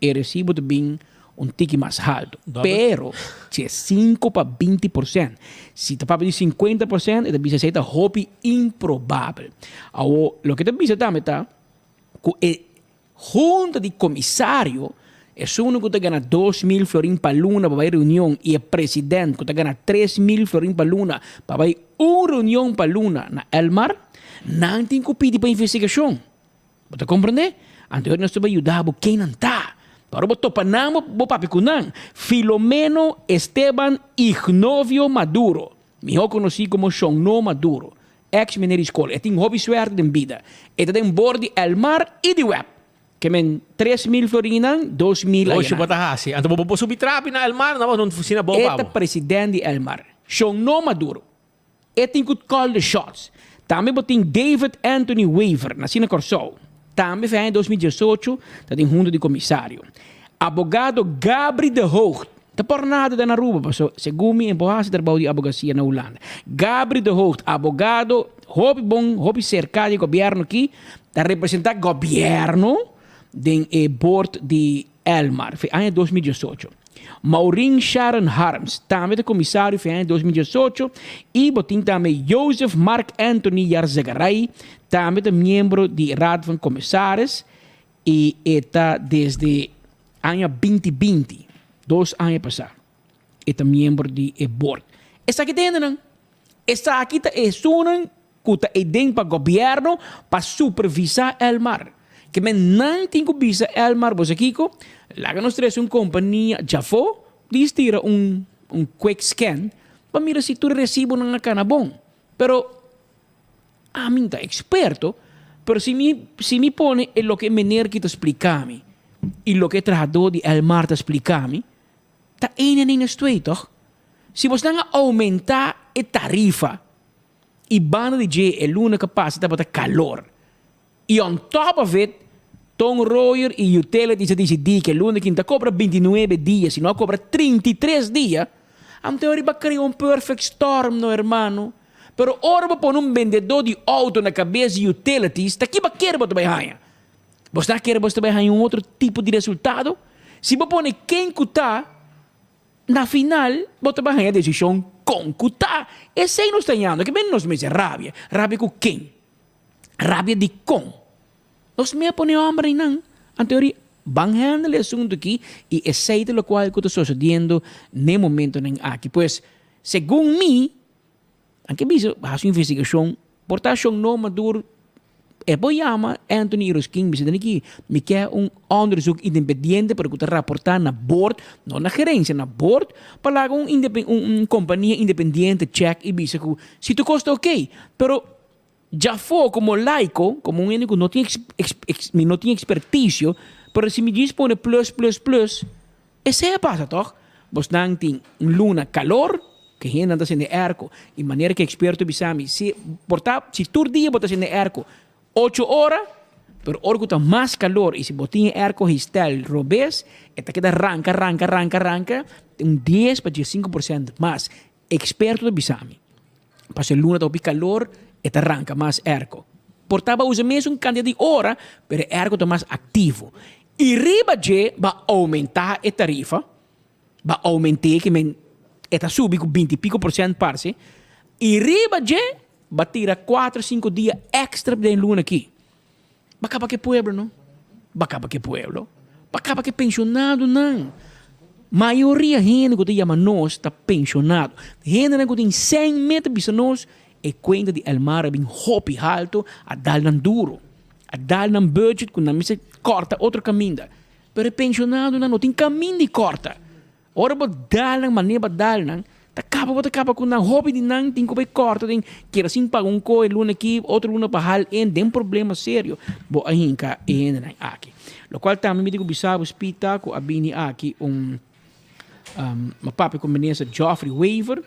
E resibo ta bin un tiki mas haltu, pero si e sinku pa 20 porshent. Si ta papia di 50 porshent, e ta bisa esei ta hopi improbabel. Awor, loke ta bisa tambe ta ku e hunta di komisario, esun ku ta gana 2000 florin pa luna pa bai reunion i e president ku ta gana 3000 florin pa luna pa bai un reunion pa luna na Elmar, nan tin ku pidi pa investigashon. Bo ta komprendé? Anto nos ta bai yuda bo ken nan ta. Pa ora bo topa nan, bo, bo papia ku nan. Filomeno Esteban Ignovio Maduro, mihó konosí komo Shonno Maduro, eks meneer di skol. E tin hopi suerte den bida. E ta den bor di Elmar i di web. Ke men 3000 florinan, 2000 Oshi bo ayanan. ta hasi. Anto bo bo por subi trapi na Elmar, nan bo no bo E pa ta bo. president di Elmar. Shonno Maduro. E tin ku call the shots. Tambe bo tin David Anthony Wever, nasí na Kòrsou. Tambe fin aña 2018 ta den hunta di komisario. Abogado Gabri de Hoogt, ta por nada den Aruba paso segun mi e bo hasi trabou di abogasia na Hulanda. Gabri de Hoogt, abogado hopi bon, hopi serka di gobièrnu aki, ta representá gobièrnu den e board di Elmar, fin aña 2018. Maureen Sharon Harms, tambe ta komisario fin aña 2018 i bo tin tambe Joseph Mark Anthony Yarzagaray, tambe ta miembro di Raad van Commissaris i e ta desde aña 2020, dos aña pasá, e ta miembro di e board. Esaki ta hendenan. Esaki ta esunnan ku ta eden pa gobièrnu pa supervisá Elmar. Ke men nan tin ku bisa Elmar, bo sa kiko? Laga nos trese un kompania djafó di stira un un quick scan pa mira si tur e resibonan a kana bon. Pero ami no ta eksperto, pero si mi si mi pone e loke e mener ki ta splika mi i loke e trahadó di Elmar ta splika mi, Ta een en een is twee, toch? Si bosnan a oumentá e tarifa i banda di dje e luna ku pasa tabata kalor i on top of it Ton Royer i Utilities a disidí ku e luna aki no ta kobra 29 dia sino a kobra 33 dia, anto e riba krea un perfect storm no hermano. Pero ora bo pone un bendedó di outo na kabes di Utilities ta kiba kere bo ta bai haña? Bo sa kere bo ta bai haña un otro tipo di resultado? Si bo pone ken ku ta, na final bo ta bai haña desishon kon ku ta. Esei nos ta hañando. Ke bini nos mester rabia? Rabia ku ken? Rabia dikon? Nos mester pone hòmber einan. Anto ori ban handle e asuntu aki i esei ta lokual ku ta sosodiendo n'e momentonan aki. Pues, segun mi, Nan ke bisa hasi un investigashon, por ta shon no madur e por yama Anthony Iroskin bisa den aki mi ke un onderzoek independiente pero ku ta raporta na board, no na gerencia, na board pa laga un un kompania independiente check i bisa ku si tur kos ta oke pero djafó komo laiko komo un hende ku no tin mi no tin ekspertisio pero si mi djis pone plus plus plus Esei a pasa tòg? Bosnan tin un luna kalor, ku hendenan ta sende airco, i manera ku eksperto bisa mi, si por ta, si tur dia bo ta sende airco ocho ora, pero ora ku ta mas kalor i si bo tin e airco gestel robes, e ta keda ranka, ranka, ranka, ranka, un dies pa 15% mas. Eksperto ta bisa mi, pasobra e luna ta hopi kalor, e ta ranka mas airco. Por ta bo a usa mesun kantidat di ora, pero e airco ta mas aktivo. I riba dje bo a oumentá e tarifa, bo a oument'é ke men e ta subi ku binti i piko por sènt parse, i riba dje bo a tira kuater sinku dia èkstra den luna aki. Bo a kaba ku e pueblo no, bo a kaba ku e pueblo, bo a kaba ku e penshonadonan. Mayoria hende ku ta yama nos ta penshonado. Hendenan ku tin sèn meta bisa nos e kuenta di Elmar a bin hopi halto, a dal nan duro. A dal nan budget ku nan mester kòrta otro kaminda. Pero e penshonadonan no tin kaminda di kòrta. Ora bo dal nan manera bo dal nan. Ta kaba bo ta kaba ku nan. Hopi di nan tin ku bai kòrta den keda sin paga un ko e luna aki, otro luna pa hal in den problema serio bo a hinka e hendenan aki. Lokual tambe mi tin ku bisa bo spita ku a bini aki un mi papia ku minister Geoffrey Wever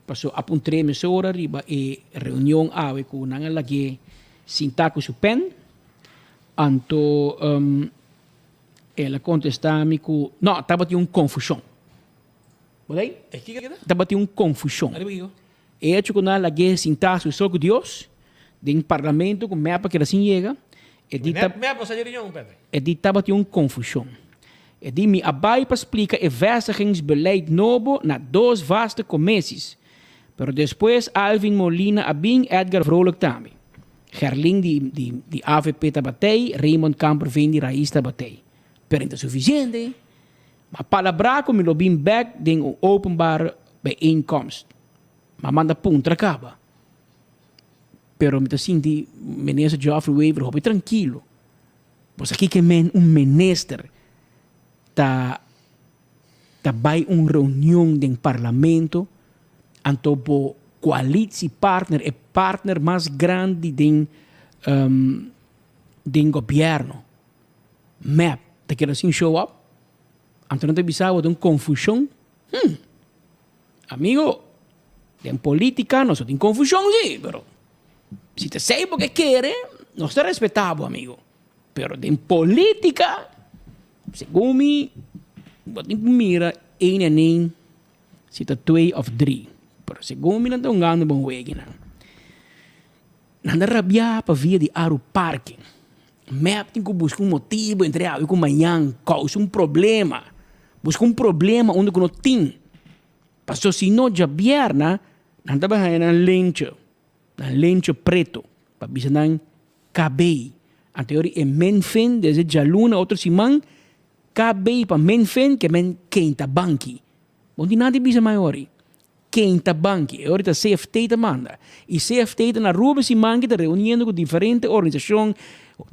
paso a puntr'é mesora riba e reunion awe ku nan a lag'é sinta ku su pen anto el a kontestá mi ku no tabatin un konfushon. Bo lei? E kiko keda? Tabatin un konfushon. Ariba kiko? E echo ku nan a lag'é sintá su so ku Dios den parlamento ku mep a keda sin yega, e di Mep, mep no sa dje riñon, Patrick. E di tabatin un konfushon. E di mi a bai pa splika e vestigingsbeleid nobo na dos vaste comessies. Pero despues Alvin Molina a bin, Edgar Vrolijk tambe. Gerlin di di di avp tabat'ei, Raymond Kamperveen di Raiz tabat'ei. Pero e no ta sufisiente. M'a palabrá ku mi lo bin bèk den un openbare bijeenkomst. M'a manda puntra kaba. Pero mi ta sinti Minister Geoffrey Wever hopi trankilo. Bo sa kiko men un minister ta ta bai un reunion den parlamento anto bo koalitiepartner, e partner mas grandi den den gobièrnu. Mep ta keda sin show up? Anto nan ta bisa bo ta un confusion? Hm! Amigo, den politica nos no tin confusion si, pero si ta esey bo ke kere, nos ta respeta bo amigo. Pero den politica, segun mi, bo tin ku mira een en een si ta twee of drie. Pero segun mi nan ta hungando bon weginan. Nan ta rabiá pa via di Aru Parking. Mep tin ku buska un motibu entre awe ku mañan kousa un problema. Buska un problema unda ku no tin. Pasobra si no djabièrna nan ta bai haña nan lencho, nan lencho preto pa bisa nan KB. Anto yori e menfen desde djaluna otro siman KB pa menfen ke men keinta banki. Bo no tin nada di bisa mai ori. Ken ta banki? E ora ta CFT ta manda. I CFT ta na Aruba siman ki ta reuniendo ku diferente organisashon,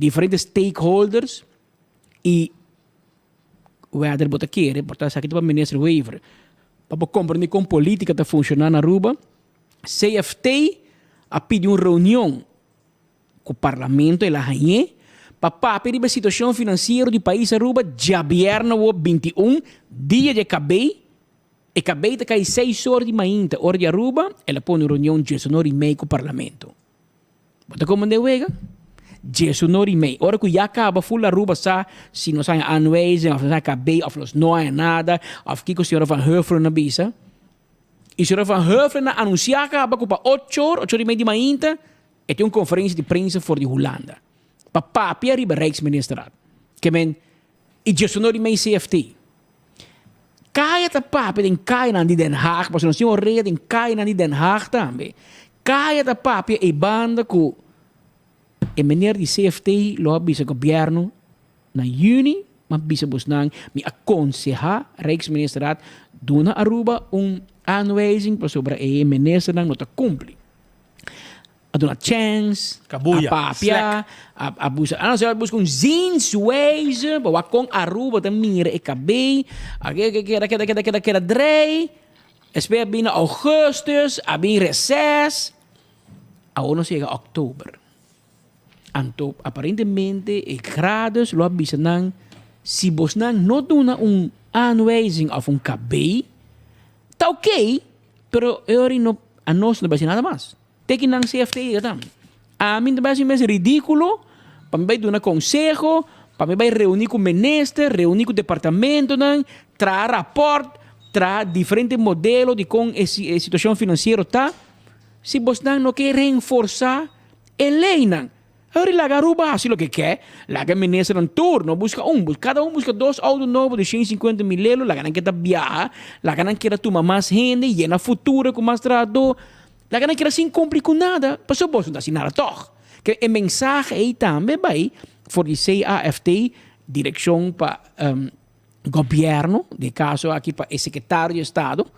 diferente stakeholders i whether bo ta kere, por ta esaki ta pa Minister Wever, pa bo komprende kon politika ta funshoná na Aruba, CFT a pidi un reunion ku Parlamento el a hañ'é pa papia riba e situashon finansiero di pais Aruba djabièrnè awor 21, dia di e kabei. E kabei ta kai seis or di mainta, ora di Aruba, el a pone un reunion diesunor i mei ku Parlamento. Bo ta komand'é wega? Diesunor i mei. Ora ku ya kaba ful Aruba sa si nos haña aanwijzing of nos haña kabei of nos no haña nada of kiko señora Van Huffelen a bisa. I señora Van Huffelen a anunsiá kaba ku pa ocho or, ocho or i mei di mainta, e tin un konferensia di prensa for di Hulanda pa papia riba Rijksministerraad. Ke men, i diesunor i mei CFT. Kaya ta papia den kayanan di Den Haag, pasobra nos tin orea den kayanan di Den Haag tambe. Kaya ta papia e banda ku e meneer di CFT lo a bisa gobièrnu na yüni, mi a bisa bosnan, mi a konsehá Rijksministerraad duna Aruba un aanwijzing pasobra e ministernan no ta kumpli. A duna chèns, a Kabuya, papia, slèk. a a buska, a no ser a buska un zienswijze pa wak kon Aruba ta mira e kabei, a ke ke keda keda keda keda keda drei, despues a bini augustus, a bin reces, awor nos yega oktober. Anto aparentemente e gradus lo a bisa nan si bosnan no duna un aanwijzing of un kabei, ta oké, Pero e ora no, anos no bai haci nada mas. Te ki nan CFT yega tambe. Ami ta bai haci mes ridiculo pa mi bai duna conseho, pa mi bai reuni cu minister, reuni cu departamentonan, traha rapport, traha diferente modelo di con e situacion financiero ta, si bosnan no ke reenforsa e leynan. Hurry laga Aruba hasi loke ke, laga e ministernan tur, no buska un, kada un buska dos auto nobo di shen i sinkuenta mil lelo, laga nan keda biaha, laga nan keda tuma mas hende, yena futuro ku mas trahadó, laga nan keda sin kumpli ku nada, pasobra boso no ta hasi nada tòg. Ke e mensahe ei tambe bai for di CAFT, direkshon pa gobièrnu, den e kaso aki pa e sekretario di estado,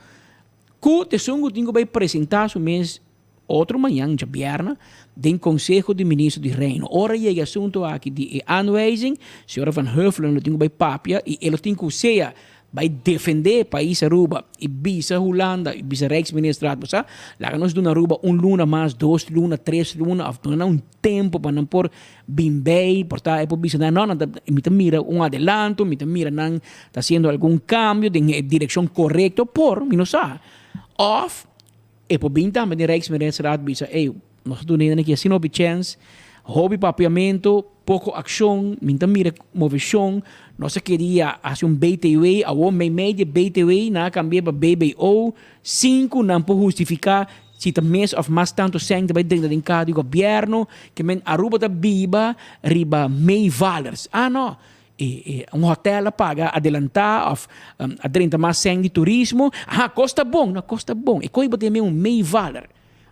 ku ta esun ku tin ku bai presentá su mes Otro mañan djabièrnè den Konseho di Minister di Reino. Ora yega e asuntu aki di e aanwijzing, señora Van Huffelen lo tin ku bai papia i e lo tin ku sea Bai defende pais Aruba y bisa Hulanda y bisa Rijksministerraad bo sa, laga nos duna Aruba un luna mas, dos luna, tres luna of duna nan un tempo pa nan por bin bay, por ta e por bisa nan no, nan ta, mi ta mira un adelanto, mi ta mira nan ta haciendo algun cambio den e direccion corecto, por, mi no sa. Of E por bin tambe den Rijksministerraad bisa, ey, nos a duna hende aki asina hopi chèns, hopi papiamentu, poko akshon, mi ta mira moveshon, nos a keria hasi un BTW, awor meimei di e BTW nan a kambia pa BBO, sin ku nan por hustifiká si ta mes òf mas tantu sèn ta bai drenta den kaha di gobièrnu, ke men Aruba ta biba riba meevalers. Ah no, E un hotel a paga adelantá of a drenta mas sèn di turismo. Aha, kos ta bon. No, kos ta bon. E koe bo tin un meevaller.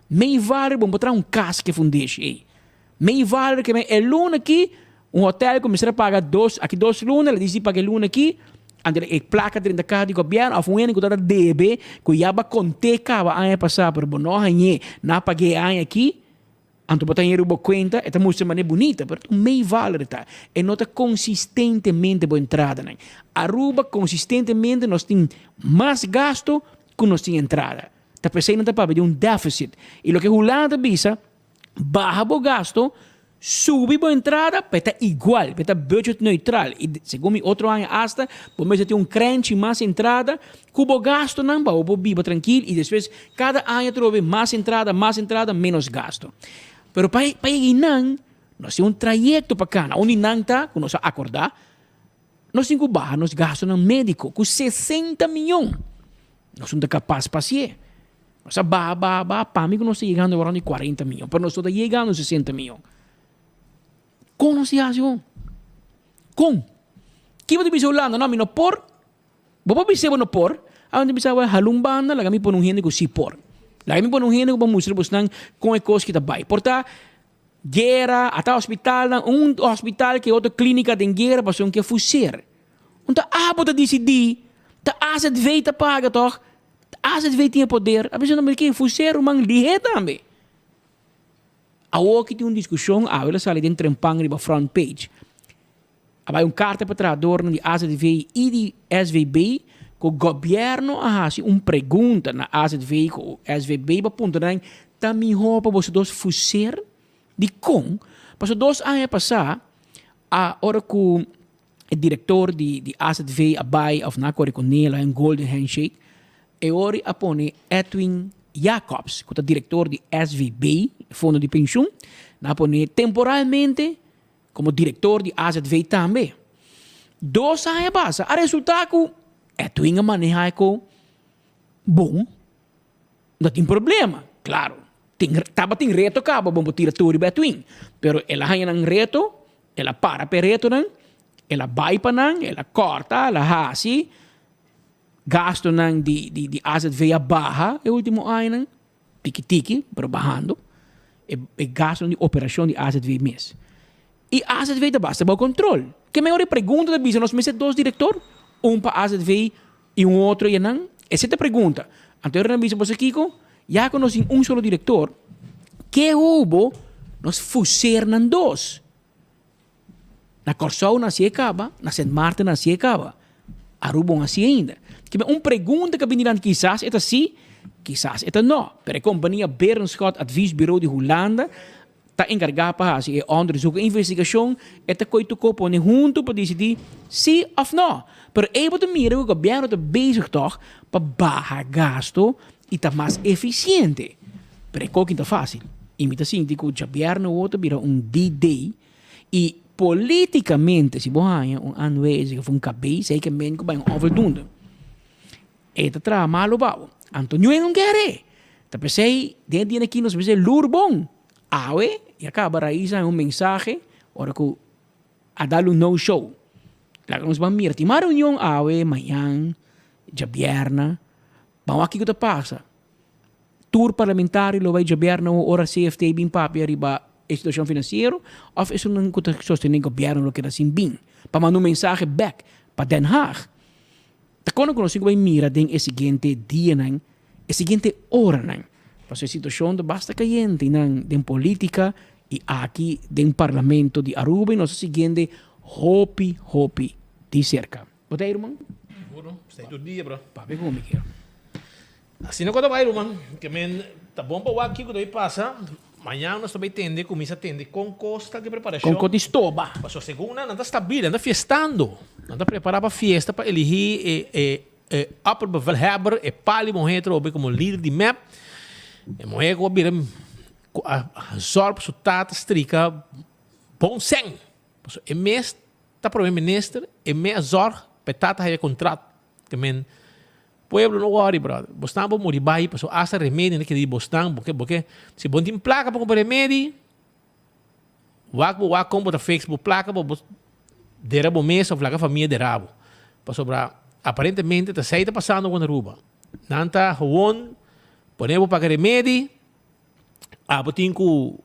Meevaller, bo por traha un kas ku e fundeshi ei. Meevaller ke men e luna aki, un hotel ku mester a paga dos, aki dos luna, el a disidi paga e luna aki, anto e plaka drenta kaha di gobièrnu of un hende ku tabata debe, ku ya bo a kont'é kaba aña pasá, pero bo no a hañ'é, nan a pag'é e aña aki. Anto bo ta hera bo cuenta, e ta mustra manera bunita, pero ta un meevaller ta. E no ta consistentemente bo entradanan. Aruba consistentemente nos tin mas gasto cu nos tin entrada. Ta pesey nan ta papia di un deficit. Y loke Hulanda ta bisa, baha bo gasto, subi bo entrada, pa e ta igual, pa e ta budget neutral. Y segun mi otro aña hasta bo mester tin un crenchi mas entrada Ku bo gastunan pa bo por biba trankil i despues kada aña trobe mas entrada, mas entrada, ménos gastu. Pero pa pa yega einan, nos tin un trayekto pa kana. Un di nan ta ku nos a akordá, nos tin ku baha nos gastunan médiko ku sesenta mion. Nos no ta kapas pa hasié. Nos a baha, baha, baha, pa mi ku nos ta yegando rònt di kuarenta mion, pero nos no ta yegando sesenta mion. Kon nos ta hasi bon? Kon? Kiba ta bisa Hulanda? No, mi no por. Bo por bis'é bo no por? Awe ta bisa bo hala un banda laga mi pone un hende ku si por. Laga mi pone un hende ku por mustra bosnan kon e kos ki ta bai. Por ta guera, ata hospitalnan, un hospital ke otro klinika den guera pasobra un ke fuser. Un ta abo ta disidí, ta azv ta paga tòg? Ta azv tin e poder. A bisa no ke fuser ruman lihé tambe. Awor ki tin un diskushon, awe lo sali den trempan riba front page. A bai un karta pa trahadornan di azv i di SVB ku gobièrnu a hasi un pregunta na azv ku SVB pa puntra nan ta mihó pa boso dos fuser? Dikon? Pasobra dos aña pasá a ora ku e direktor di di azv a bai òf nan a kore ku nel a un golden handshake e ora a pone Edwin Jacobs ku ta direktor di SVB, fondo di penshun, nan a pone temporalmente Como director di AZV tambe. Dos aña pasa a resulta cu Edwin a maneha e co bon, no tin problema. Claro, tin tabatin reto caba bon por tira tur riba Edwin, pero el a haña nan reto, el a para pa e retonan, el a bay pa nan, el a corta, el a haci, gastonan di di AZV a baha e ultimo añanan. Tiki tiki, pero bahando, e e gastonan di operashon di azv mes. I azv ta basta bou kontrol. Ke mehor e pregunta ta bisa nos mester dos direktor, un pa azv i un otro i anan? Esei ta e pregunta. Anto e nan bisa boso kiko? Ya ku nos tin un solo direktor, ke hubo nos fuser nan dos? Na Kòrsou nan hasié kaba, na Sint Maarten nan hasié kaba. Aruba un hasié ainda. Kiba un pregunta ku a bini dilanti kisas e ta sí, kisas e ta nò. Pero e kompania Berenschot Adviesbureau di Hulanda ta enkargá pa hasi e òndersuk, e investigashon, e ta koi tur kos pone huntu pa disidí sí òf nò. Pero ei bo ta mira ku gobièrnu ta bezig tòg pa baha gasto i ta mas efisiente. Pero e koki ta fásil. I mi ta sinti ku djabièrnè awor ta bira un D-day I políticamente si bo haña un aanwijzing of un cabeza ei ke men ku bai un onvoldoende. E ta traha malo pa bo. Anto niun hende no kere. Ta p'esei den e dia aki nos mester lur bon. Awe ya kaba Raiza haña un mensahe ora ku a dal un no show. Laga nos ban mira tin mas reunion awe, mañan, djabièrnè. Ban wak kiko ta pasa. Tur parlamentario lo bai djobièrnu ora CFT bin papia riba e situashon finansiero òf esunnan ku ta sostené gobièrnu lo keda sin bin pa manda un mensahe bèk pa Den Haag. Ta kono ku nos tin ku bai mira den e siguiente dianan, e siguiente oranan, pasobra e situashon ta basta kayente nan den polítika i aki den parlamento di Aruba i nos ta siguiente hopi hopi di serka. Bo ta ei ruman? Sigur no, esei tur dia bro. Papia ku mi kier. Asina ku ta bai ruman, ke men ta bon pa wak kiko ta bai pasa, mañan nos ta bai tende, kuminsa tende kon kos ta ke preparashon. Kon kos di stoba. Pasobra segun nan, nan ta stabil, nan ta fiestando, nan ta prepara pa fiesta pa eligi e e e opperbevelhebber, e pali muhé atrobe komo lider di mep, e muhé ku a bira ku a zorg pa su tata strika bon sèn, pasobra e mes ta prome minister, e mes a zorg pa e tata haya kontrat, ke men Pueblo no worry brother, bosnan por muri bai pasobra hasta remedi nan ta kere di bosnan, bo ke bo ke si bo no tin plaka pa kumpra remedi wak bo wak kon bo ta fix bo plaka pa bo dera bo mes of laga famia dera bo, pasobra aparentemente ta esei ta pasando ku na Aruba, nan ta gewoon pone bo paga remedi abo tin ku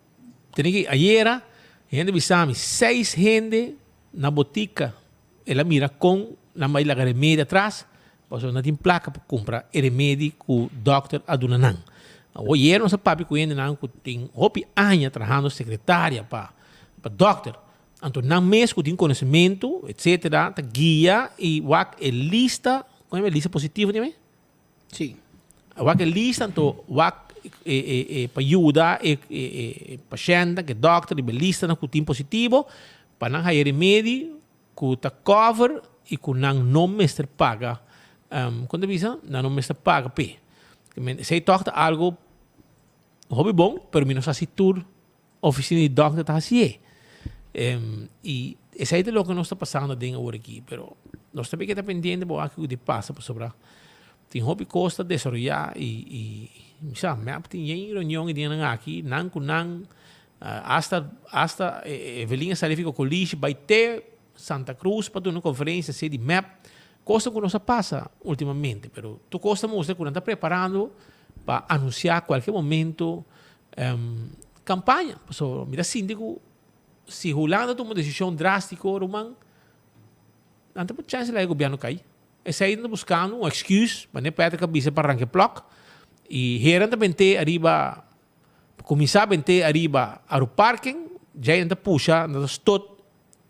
tene ki ayera hende bisa mi seis hende na botika. El a mira kon nan bai laga remedi atras, pasobra nan tin plaka pa kumpra e remedi ku dòkter a duna nan. Awor yera nos a papia ku hendenan ku tin hopi aña trahando sekretaria pa pa dòkter. Anto nan mes ku tin konosementu etsetera ta guia i wak e lista, kon e lista positivo tin? Sí. Wak e lista anto wak e e e pa yuda e e e pashèntnan ku e dòkter riba e listanan ku tin positivo pa nan haya remedi ku ta cover i ku nan no mester paga kon ta bisa nan no mester paga p'e. Esei tòg ta algu hopi bon pero mi no sa si tur Oficina di dokter ta hacié. Y esey ta loke nos ta pasando den awor aki. Pero nos tambe keda pendiente pa wak kico di pasa pasobra tin hopi cos ta desaroya y y mi sa mep tin yen reunion y dinnan aki nan cu nan hasta hasta Evelyn a sali fi Cocolishi bay te Santa Cruz pa duna conferencia así di mep cosnan cu nos a pasa ultimamente pero tur cos ta mustra cu nan ta preparando pa anuncia cualkier momento Campaña, pasobra mi ta sinti cu si Hulanda tuma un decision drastico ruman, nan ta por chance laga e gobierno cay. Esey nan ta buscando un excuse, manera Patrick a bisa pa ranca e plok, y hera nan ta bente ariba, pa cuminsa bente ariba Aruparken, djey nan ta pusha, nan ta stot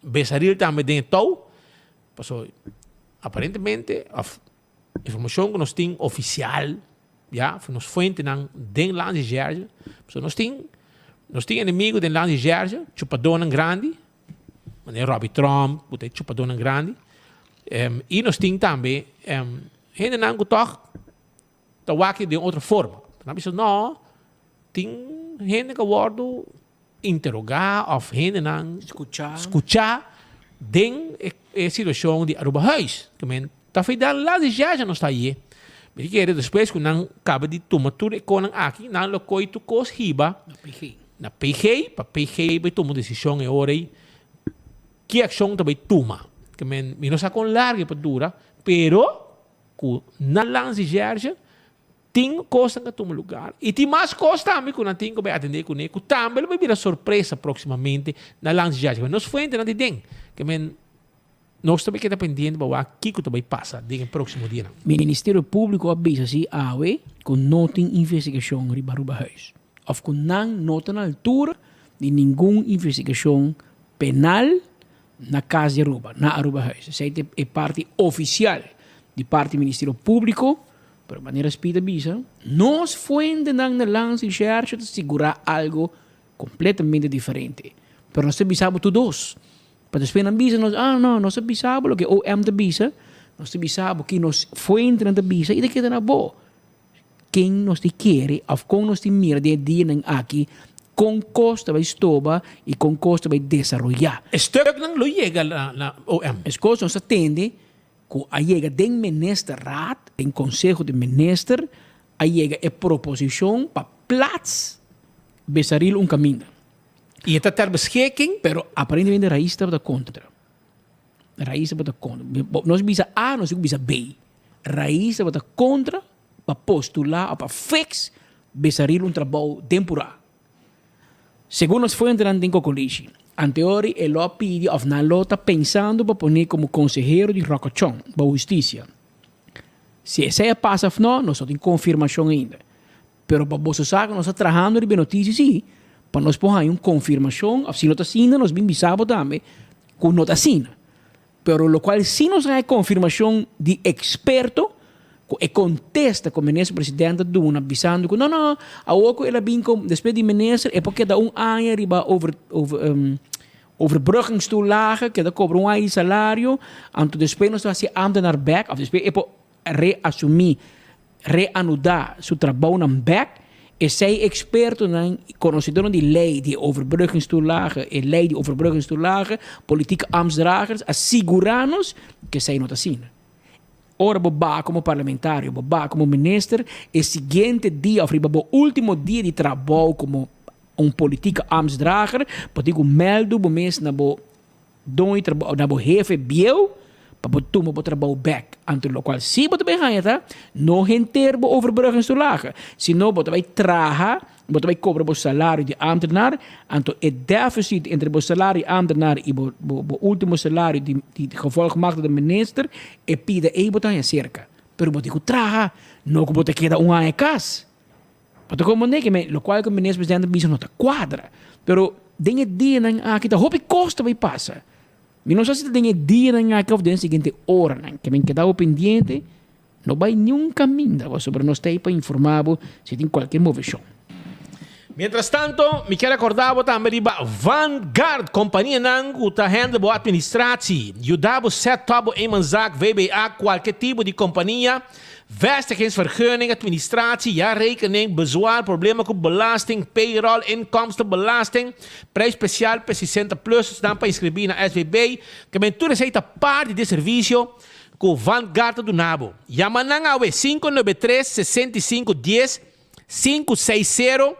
Besaril tambe den e touw, pasobra aparentemente of Informacion cu nos tin oficial, ya, for nos fuentenan den Landsrecherche. So nos tin, nos tin enemigo den Landsrecherche, chupadornan grandi, manera Robbie Tromp, cu ta e chupadornan grandi. Y nos tin tambe hendenan cu toch ta wak den otro forma. Nan bisa, no, tin hende cu a wordo interogá òf hendenan Skuchá. skuchá den e e situashon di Arubahuis. Ke men ta fei dan las di jaja nos ta aye. Mi ta kere despues ku nan kaba di tuma tur e konan aki, nan lo koi tur kos hiba Na PG. na PG, pa PG bai tuma un desishon e ora ei ki akshon ta bai tuma. Ke men mi no sa kon largu e por dura, pero ku nan lans di jerge Tin kosnan ku a tuma lugar i tin mas kos tambe ku nan tin ku bai atendé kuné ku tambe lo bai bira sorpresa próksimamente na Lands Judge. Nos fuentenan di den ke men nos ta bai keda pendiente pa wak kiko ta bai pasa den e próksimo dianan. Ministerio Públiko a bisa si awe ku no tin investigashon riba Arubahuis òf ku nan no ta na altura di ningun investigashon penal na Cas di Aruba, na Arubahuis. Esei ta e parti ofisial di parti Ministerio Públiko. Pero manera Speed a bisa, nos fuentenan na Landsrecherche ta sigurá algo completamente diferente. Pero nos ta bisa bo tur dos. Pa despues nan bisa nos, ah no, nos ta bisa bo loke OM ta bisa, nos ta bisa bo ki nos fuentenan ta bisa i ta keda na bo. Ken nos tin kere of kon nos tin mira den e dianan aki kon kos ta bai stoba i kon kos ta bai desaroyá. E stuknan lo yega na OM. Es kos nos ta tende Ku a yega den Ministerraad, den Konseho di Minister, a yega e proposishon pa plats Besaril un kaminda. I e ta ter beschikking. Pero aparentemente Raiz tabata kontra. Raiz tabata kontra. Nos bisa A, nos tin ku bisa B. Raiz tabata kontra pa postulá òf pa fix Besaril un trabou den purá. Segun nos fuentenan den Cocolishi, anteori e lo a pidi of nan lo ta pensando pa pone como consehero di Rocochon bou husticia. Si esey a pasa of no, nos no tin confirmacion ainda. Pero pa boso sa cu nos ta trahando riba e noticia si, pa nos por haña un confirmacion of si no ta asina nos bin bisa bo tambe cu no ta asina. Pero locual si nos a haña confirmacion di experto cu e contesta cu minister president a duna bisando cu no no awor cu el a bin com despues di minister e por keda un aña riba over over overbruggingstoelage keda cobra un aña di salario anto despues nos ta haci ambtenaar bek of despues e por reasumí, reanudá su trabounan bèk, esei ekspertonan i konosedónan di lei di overbruggingstoelage, e lei di overbruggingstoelage, politieke ambtsdragers, a sigurá nos ku esei no ta asina. Ora bo baha komo parlamentario, bo baha komo minister, e siguiente dia òf riba bo último dia di trabou komo un politieke ambtsdrager, bo tin ku mèldu bo mes na bo Don e trabou na bo hefe bieu pa bo tuma bo trabou bek. Anto lokual si bo ta bai haña ta no henter bo overbrugingstoelage, sino bo ta bai traha, bo ta bai kobra bo salario di ambtenaar, anto e deficit entre bo salario di ambtenaar i bo bo ultimo salario di di gevolgmachtigde minister, e pida ei bo ta haña serka. Pero bo tin ku traha, no ku bo ta keda un aña kas. Bo ta comprende ke men lokual ku minister presidente a bisa no ta kuadra. Pero den e dianan aki ta hopi kos ta bai pasa. Mi no sa si ta den e dianan aki of den e siguiente oranan. Ke men keda bo pendiente, no bai niun kaminda pasobra nos ta ei pa informa bo si tin kualkier moveshon. Mientras tanto, mi kier acorda bo tambe riba Vanguard, companianan cu ta handle bo administratie, yuda bo set up bo eenmanszaak, VBA, cualke tipo di compania, Vestigingsvergunning, administratie, jaarrekening, bezwaar, problema cu belasting, payroll, inkomstenbelasting, prijs special pa 60 plus, esnan pa inscribi na SVB, ke men tur esey ta parti di e servicio cu Vanguard ta duna bo. Yama nan awe 593 65 10 560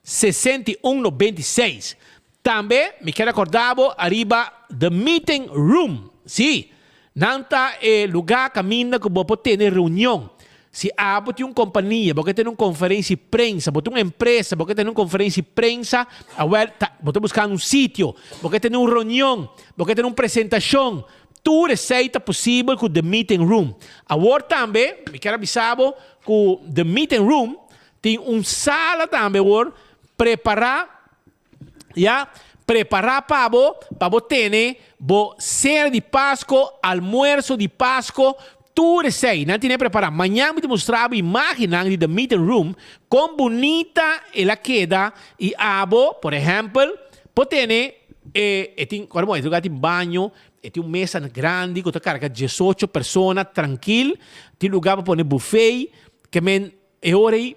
61 96. Tambe mi kier acorda bo ariba The Meeting Room. Sí, nan ta e lugar caminda cu bo por tene reunion. Si abo tin un compania, bo ke tene un conferencia di prensa, bo tin un empresa, bo ke tene un conferencia di prensa, awel ta bo ta buscando un sitio, bo ke tene un reunion, bo ke tene un presentacion, tur esey ta posibel cu The Meeting Room. Awor tambe mi kier a bisa bo cu The Meeting Room tin un sala tambe awor prepara. Ya, prepará pa bo, pa bo tene bo sena di Pasko, almuerso di Pasko, tur esei. Nan tene prepará. Mañan mi ta mustra bo imágennan di The Meeting Room, kon bunita el a keda i abo, por ehèmpel, por tene e, e tin, kòrda bon, e lugar tin baño, e tin un mesa grandi ku ta karga diesocho persona trankil, tin lugar pa pone bufé, ke men e ora ei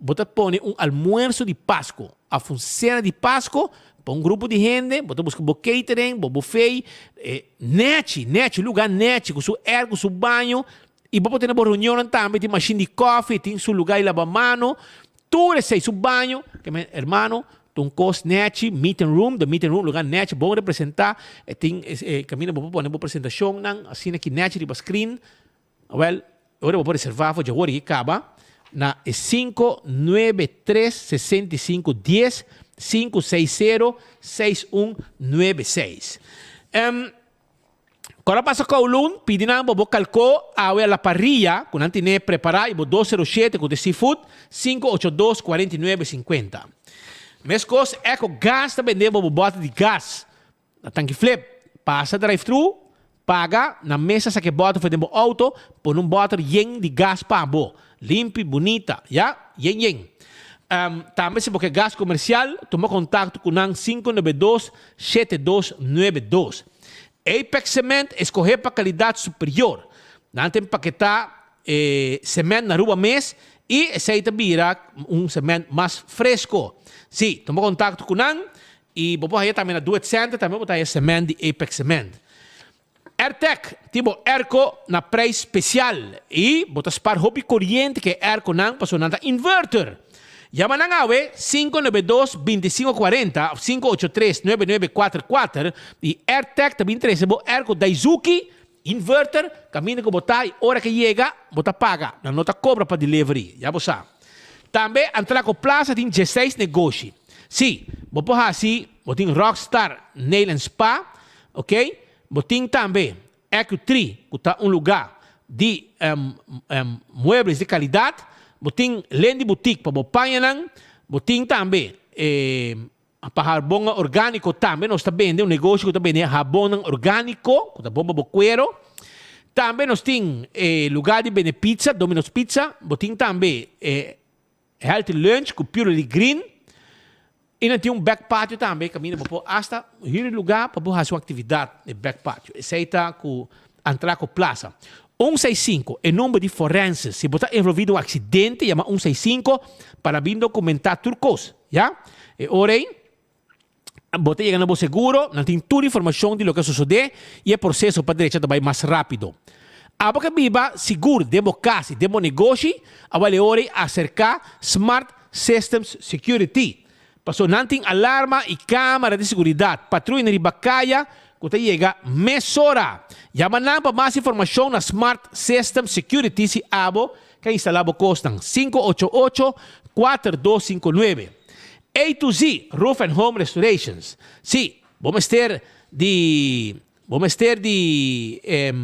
Bo ta pone un almuerso di Pasco of un cena di Pasco pa un grupo di hende, bo ta busca bo catering, bo buffet, e nechi, nechi, un lugar nechi cu su air, cu su baño y bo por tene bo reunionnan tambe, tin machine di koffie, tin su lugar di laba mano, tur esey, su baño, ke men hermano, ta un cos nechi, meeting room, the meeting room, lugar nechi, bon representa, e tin e caminda bo por pone bo presentacionnan asina ki nechi riba screen. Awel, ora bo por reservá for djahoor i kaba na e sinku nuebe tres 65 dies sinku seis sero seis un nuebe seis. Em, Kòrda pasa Kowloon, pidi nan bo bo kalkó awe a la parrilla ku nan tine prepará i bo dos sero shete ku ta e seafood, 582 49 50. Meskos Eco Gas ta bende bo bo bòter di gas. Na tanki flip, pasa drive-thru, paga, na mesa saka e bòter for den bo outo, pone un bòter yen di gas pa bo. Limpi, bunita, ya, yen yen. Tambe si bo ke gas komersial, tuma kontakto ku nan 592 7292. Apex Cement eskohé pa kalidat superior. Nan ta empaketá e cement na Aruba mes i esei ta bira un cement mas fresko. Sí, tuma kontakto ku nan I bo por haya tambe na Duet Center, tambe bo ta haya cement di Apex Cement. Airtec tin bo airco na prijs special y bo ta spaar hopi coriente cu e airconan pasobra nan ta inverter. Yama nan awe 592 25 40 of 583 9944 y Airtec ta bin trece bo airco Daizuki inverter caminda cu bo ta y ora cu yega bo ta paga. Nan no ta cobra pa delivery, ya bo sa. Tambe Antraco Plaza tin dieseis negoshi. Sí, bo por hasi, bo tin Rockstar Nail and Spa, ok, bo tin tambe Ecu-Tree ku ta un lugá di muebles di kalidat, bo tin Lendy Boutique pa bo pañanan, bo tin tambe. Pa habonnan orgániko tambe nos ta bende, un negoshi ku ta bende habonnan orgániko ku ta bon pa bo kuero. Tambe nos tin e lugá di bende pizza, Domino's Pizza. Bo tin tambe e healthy lunch ku Purely Green. I nan tin un back patio tambe kaminda bo por asta hür e lugá pa bo hasi un aktividat den back patio. Esei ta ku Antraco Plaza. Un seis sinku, e number di forense. Si bo ta envolví den un aksidente yama un seis sinku pa nan bin dokumentá tur kos, ya. E ora ei bo ta yega na bo seguro, nan tin tur informashon di loke a sosodé i e proseso pa drecha ta bai mas rápido. Abo ke biba sigur den bo kas i den bo negoshi, awel e ora ei aserká Smart Systems Security. Paso nan tin alarma i kamera di seguridat, patruya riba kaya ku ta yega mesora. Yama nan pa mas informashon na Smart System Security si abo ke instalá bo kosnan, 588 4259. A to Z Roof and Home Restorations. Si, bo mester di bo mester di e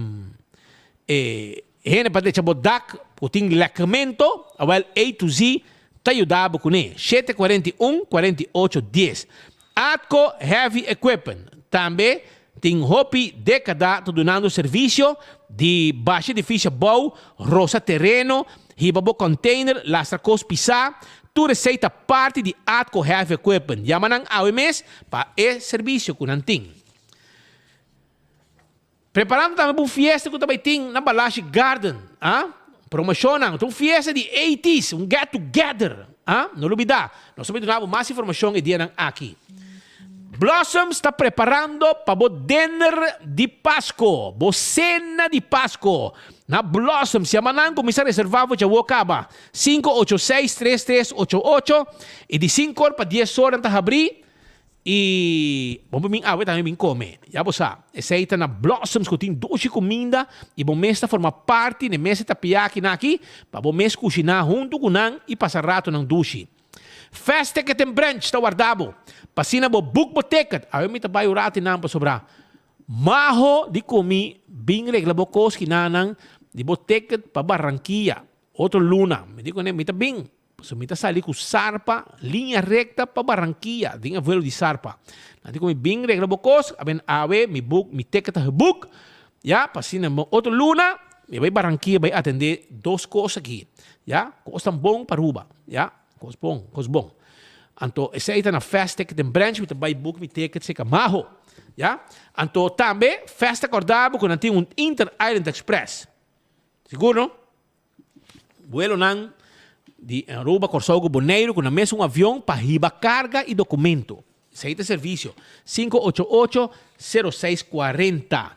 hende pa drecha bo dak ku tin lèkmento, awèl A to Z ta yuda bo kuné. 741 48 dies. Atco Heavy Equipment tambe tin hopi dékada ta dunando servisio di basha edifisio abou, rosa tereno, hiba bo container, lastra kos pisá. Tur esei ta parti di Atco Heavy Equipment. Yama nan awe mes pa e servisio ku nan tin. Preparando tambe pa un fiesta ku ta bai tin na Balashi Garden. A Promoshonnan, ta un fiesta di eighties, un get together. A No lubidá, nos ta bai duna bo mas informashon e dianan aki. Blossoms ta preparando pa bo dinner di Pasko, bo sena di Pasko. Na Blossoms, yama nan kuminsá reservá for djawo kaba. 586 3388 i di sinkor pa dies or nan ta habrí. I bo por bin awe tambe bin kome. Ya bo sa, esei ta na Blossoms ku tin dushi kuminda i bo mes ta forma parti n'e mesa tapiaki nan aki pa bo mes kushiná huntu ku nan i pasa ratonan dushi. Fast Ticket and Branch ta warda bo pa asina bo book bo ticket. Awe mi ta bai un ratu einan pasobra maho di ku mi bin regla bo kos kinanan di bo ticket pa Barranquilla otro luna. Mi di kuné mi ta bin. Pasobra mi ta sali ku Sarpa, liña rekta pa Barranquilla, den e vuelo di Sarpa. Nan di ku mi bin regla bo kos, a ben awe mi book, mi ticket ta geboek, ya, pa asina mi otro luna mi bai Barranquilla bai atende dos kos aki, ya, kos tan bon pa Aruba, ya, kos bon, kos bon. Anto esei ta na Fast Ticket den Branch, mi ta bai book mi ticket serka Maho, ya. Anto tambe Fast ta korda bo ku nan tin un Inter Island Express, sigur no? Buelonan di Aruba, Kòrsou ku Boneiru ku na mesun avion pa hiba karga i dokumento. Esei ta e servisio, 588 0640.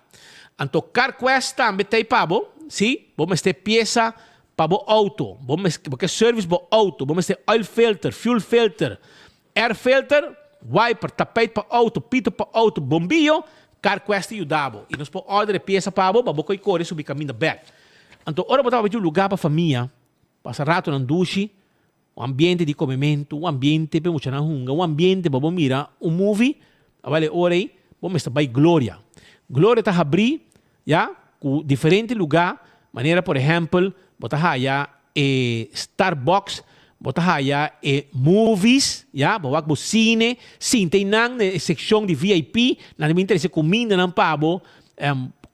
Anto CarQuest tambe ta ei pa bo, si bo mester piesa pa bo outo, bo bo ke service bo outo, bo mester oil filter, fuel filter, air filter, wiper, tapijt pa outo, pito pa outo, bombiyo, CarQuest ta yuda bo. I nos por order e piesa pa bo pa bo koi kore subi kaminda bek. Anto ora bo ta papia di un lugá pa famia, pasa ratonan dushi, un ambiente di komementu, un ambiente pa e muchanan hunga, un ambiente pa bo mira un movie, awel e ora ei bo mester bai Gloria. Gloria ta habrí ya ku diferente lugá, manera por ehèmpel bo ta haya e Starbucks, bo ta haya e movies, ya, bo wak bo sine, sinta einan na e sekshon di VIP, nan ta bin trese kumindanan pa bo,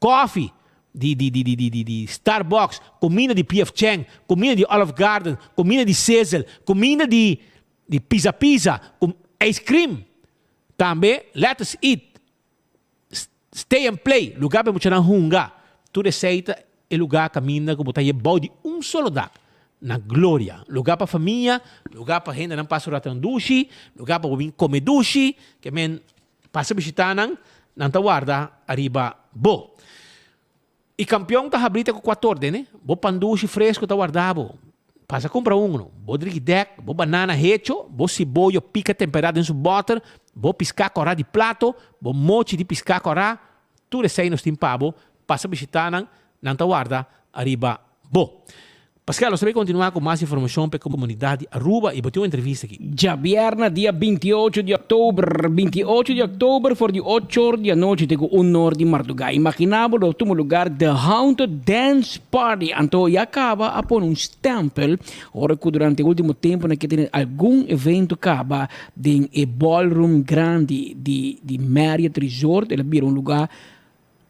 kòfi di di di di di di Starbucks, kuminda di PF Chang, kuminda di Olive Garden, kuminda di Sizzle, kuminda di di Pizza Pizza, ice cream, tambe Let Us Eat, Stay and Play, lugar pa e muchanan hunga. Tur esei ta e lugar kaminda ku bo ta yebou di un solo dak, na Gloria. Lugar pa famia, lugar pa hendenan pasa un ratonan dushi, lugar pa bo bin kome dushi, ke men pasa bishita nan, nan ta warda ariba bo. I kampion ta habri te ku kuator dene. Bo pandushi fresku ta warda bo. Pasa kumpra uno. Bo driki dèk, bo banana hecho, bo siboyo pika temperá den su bòter, bo piská kòrá di plato, bo mochi di piská kòrá, tur esei nos tin pa bo. Pasa bishitá nan, nan ta warda ariba bo. Pascal, nos ta bay continua cu mas informacion pa e comunidad di Aruba y bo tin un entrevista aki. Djabièrnè dia 28 di òktober, 28 di òktober for di ocho or di anochi te ku un or di mardugá. Imaginá bo lo tuma lugar The Haunted Dance Party. Anto ya kaba a pone un stèmpel ora ku durante e último tempunan ke tene algun evento kaba den e ballroom grandi di di Marriott Resort. El a bira un lugá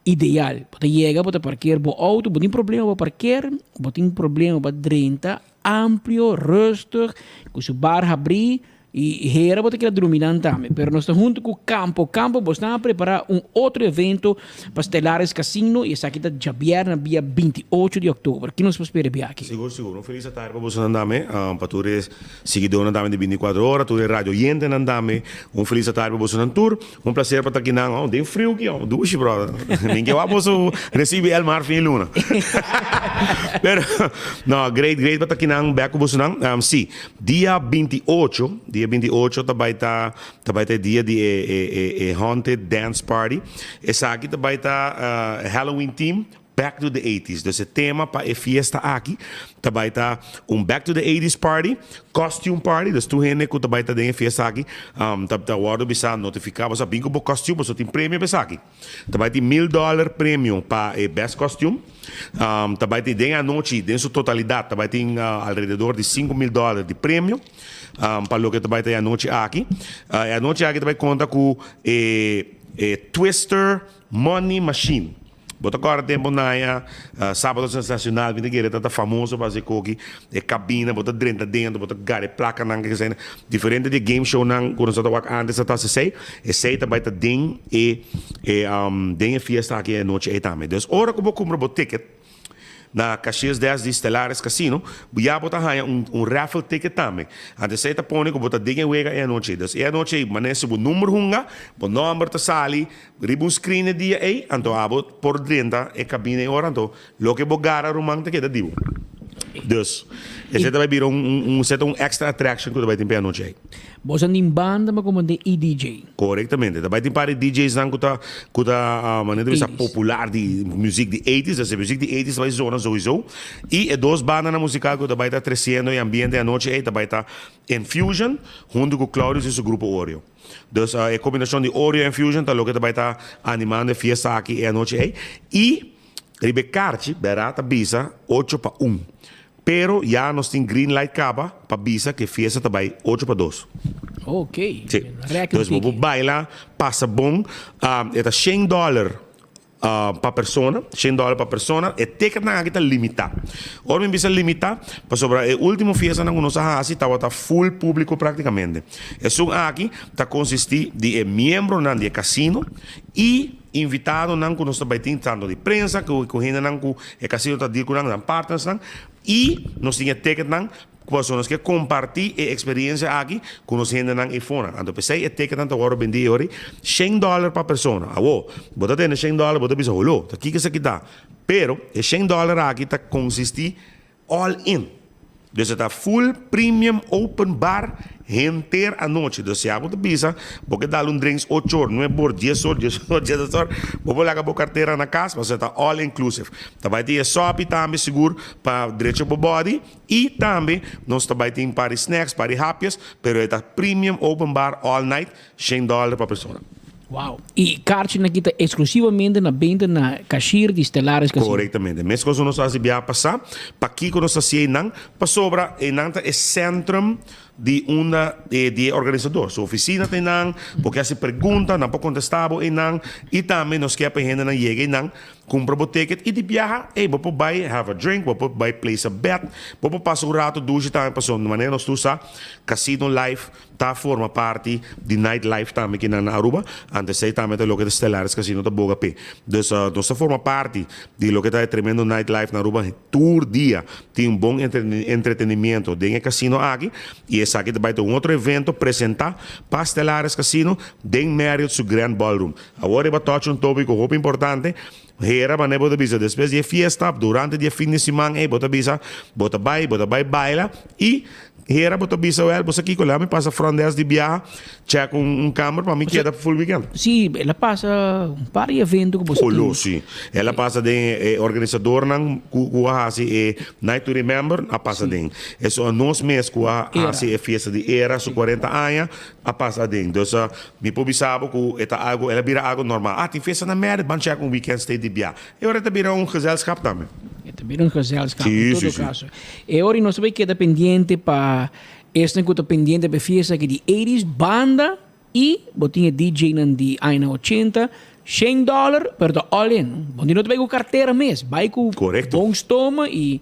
ideal. Bo ta yega, bo ta parkeer bo auto, bo tin problema pa parkeer, bo tin problema pa drenta, amplio, rustig, ku su bar habrí i hera bo ta keda drumi nan tambe. Pero nos ta huntu ku Campo Campo, bosnan a prepara un otro evento pa Stellaris Casino i esaki ta djabièrnè dia 28 di òktober. Ki nos por spera e biaha aki? Sigur, sigur. Un felis atardi pa bosonan tambe, pa tur e siguidónan tambe di bintikuater ora, tur e radio oyentenan tambe. Un felis atardi pa bosonan tur. Un placer pa ta aki nan. Oh, den friu ki, oh, dushi brother. Min ke wak boso recibi Elmar fin luna. Pero, no, great, great pa ta aki nan bek ku boso nan. Um, si, dia 28, dia 28 ta bai ta, ta bai ta e dia di e, e, e, e Haunted Dance Party. Esaki ta bai ta uh, Halloween theme. Back to the Eighties. Dus e tema pa e fiesta aki ta bai ta un Back to the Eighties party, costume party. Dus tur hende ku ta bai ta den e fiesta aki ta ta wòrdu bisa notifiká boso a bin ku bo costume pasobra tin premio pa esaki. Ta bai tin mil dòler premio pa e best costume. Ta bai tin den e anochi den su totalidat ta bai tin alrededor di 5000 dòler di premio pa loke ta bai ta e anochi aki. E anochi aki ta bai konta ku e e Twister Money Machine. Bo ta kòrda tempu naña Sábado Sensacional mi ta kere ta ta famoso pa hasi koki e kabina bo ta drenta dentro bo ta gara e plakanan ke esei diferente di e game shownan ku nos ta wak antes ta ta hasi esei esei ta bai ta den e e den e fiesta aki e anochi ei tambe dus ora ku bo kumpra bo ticket Na Cashiers Desk di Stellaris Casino, ya bo ta haña un un raffle ticket tambe. Anto esei ta pone ku bo ta den e wega e anochi ei. Dus e anochi ei, manera si bo number hunga, bo nòmber ta sali riba un screen e dia ei, anto abo por drenta e kabina ei ora, anto loke bo gara ruman ta keda di bo. Dus, esei ta bai bira un un un esei ta un extra attraction ku ta bai tin pa e anochi ei. Boso a nin banda pa komo den e DJ. Korektamente. Ta bai tin par di DJ's nan ku ta ku ta manera ta bisa popular di muzik di eighties. Dus e muzik di eighties ta bai zona souiso. I e dos bandanan musikal ku ta bai ta tresiendo e ambiente e anochi ei ta bai ta Infusion huntu ku Claudius i su grupo Oreo. Dus e kombinashon di Oreo i Infusion ta loke ta bai ta animando e fiesta aki e anochi ei. I riba e karchi bèrdat ta bisa ocho pa un. Pero ya nos tin green light caba pa bisa cu e fiesta ta bay ocho pa dos. Ok. Si. Rek Dus bo por baila, pasa bon. E ta shen dollar pa persona, shen dollar pa persona. E ticketnan aki ta limita. Ora mi bisa limita, pasobra e ultimo fiestanan cu nos a haci tabata full publico practicamente. Esun aki ta consisti di e miembronan di e casino y Invitadonan ku nos ta bai tin tanto di prensa ku ku hendenan ku e kasino ta deal ku nan, nan partnersnan i nos tin e ticketnan ku pasobra nos ke kompartí e eksperiensia aki ku nos hendenan ei fonan. Anto p'esei e ticketnan ta wòrdu bendí e ora ei shen dòler pa persona. Awor, bo ta tende shen dòler bo ta bisa holó, ta kiko esaki ta? Pero e shen dòler aki ta konsistí All in. Dus e ta full premium open bar henter anochi. Dus si abo ta bisa bo ke dal un drinks ocho or, nuebe or, dies or, dies or, dies or, bo por laga bo kartera na kas pasobra e ta all inclusive. Ta bai tin e sopi tambe sigur pa drecha bo body i tambe nos ta bai tin par di snacks, par di hapjes, pero e ta premium open bar all night, shen dollar pa persona. Wow. I karchinan aki ta eksklusivamente na benta na kashier di Stellaris Casino. Korektamente. Meskos ku nos a hasi biaha pasá, pakiko nos ta hasi einan? Pasobra einan ta e sentrum di unda e di e organisador. Su ofisina ta einan, bo ke hasi pregunta, nan por kontestá bo einan i tambe nos ke pa e hendenan yega einan, kumpra bo ticket i di biaha, ey, bo por bai have a drink, bo por bai place a bet, bo por pasa un rato dushi tambe pasobra manera nos tur sa, casino life Ta forma parti di night life tambe kinan na Aruba, anto esey tambe ta loke ta Stellaris Casino ta boga p'e. Dus nos ta forma parti di loke ta e tremendo night life na Aruba, tur dia tin un bon entretenimiento den e casino aki y esaki ta bay ta un otro evento presenta pa Stellaris Casino den Marriott su Grand Ballroom. Awor riba touch un topico hopi importante, Hera manera bo ta bisa despues di e fiesta, durante di e fin di siman ey bo ta bisa bo ta bay, bo ta bay baila y. Hera bo ta bisa wel, bo sa kiko, laat mi pasa front desk di biaha, check un un kamer pa mi keda full weekend. Sí, el a pasa un par di evento ku bo sa tin. Olo, sí. El a pasa den e organisadornan ku ku a hasi e Night to Remember a pasa den. Eso nos mes ku a hasi e fiesta di Era su cuarenta aña a pasa aden. Dus mi por bisa bo ku e ta algo, el a bira algo normal. Ah, tin fiesta na Merit, ban check un weekend stay di biaha. E ora e ta bira un gezelschap tambe. E ta bira un gezelschap en todo caso. E ora nos ta bay keda pendiente pa esnan cu ta pendiente pa e fiesta aki di eighties banda y bo tin e DJ nan di añanan ochenta, shen dollar pero ta all in. Bo no ta bay cu cartera mes, bay cu bon stoma y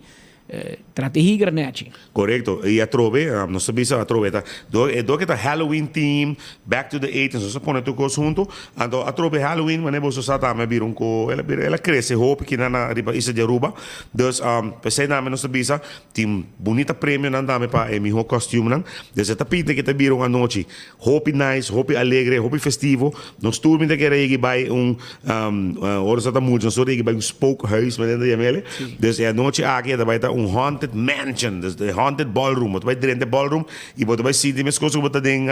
Trata e higra nechi. Korekto, i atrobe, nos ta bisa atrobe ta do e do ke ta Halloween theme, back to the eighties, nos a pone tur kos huntu, anto atrobe Halloween manera boso sa tambe a bira un ko el a bira el a krese hopi kinan na riba isla di Aruba, dus p'esei tambe nos ta bisa tin bunita premionan tambe pa e miho kostumenan, dus e ta pinta ke ta bira un anochi Hopi nice, hopi alegre, hopi festivo. Nos tur mi ta kere yegi bai un, ora sa ta mucha, nos tur ta yegi bai un spookhuis, manera ta yam'el. Dus e anochi aki e ta bai ta un haunted mansion, dus e haunted ballroom. Bo ta bai drenta e ballroom y bo ta bai sinti mescos cu bo ta den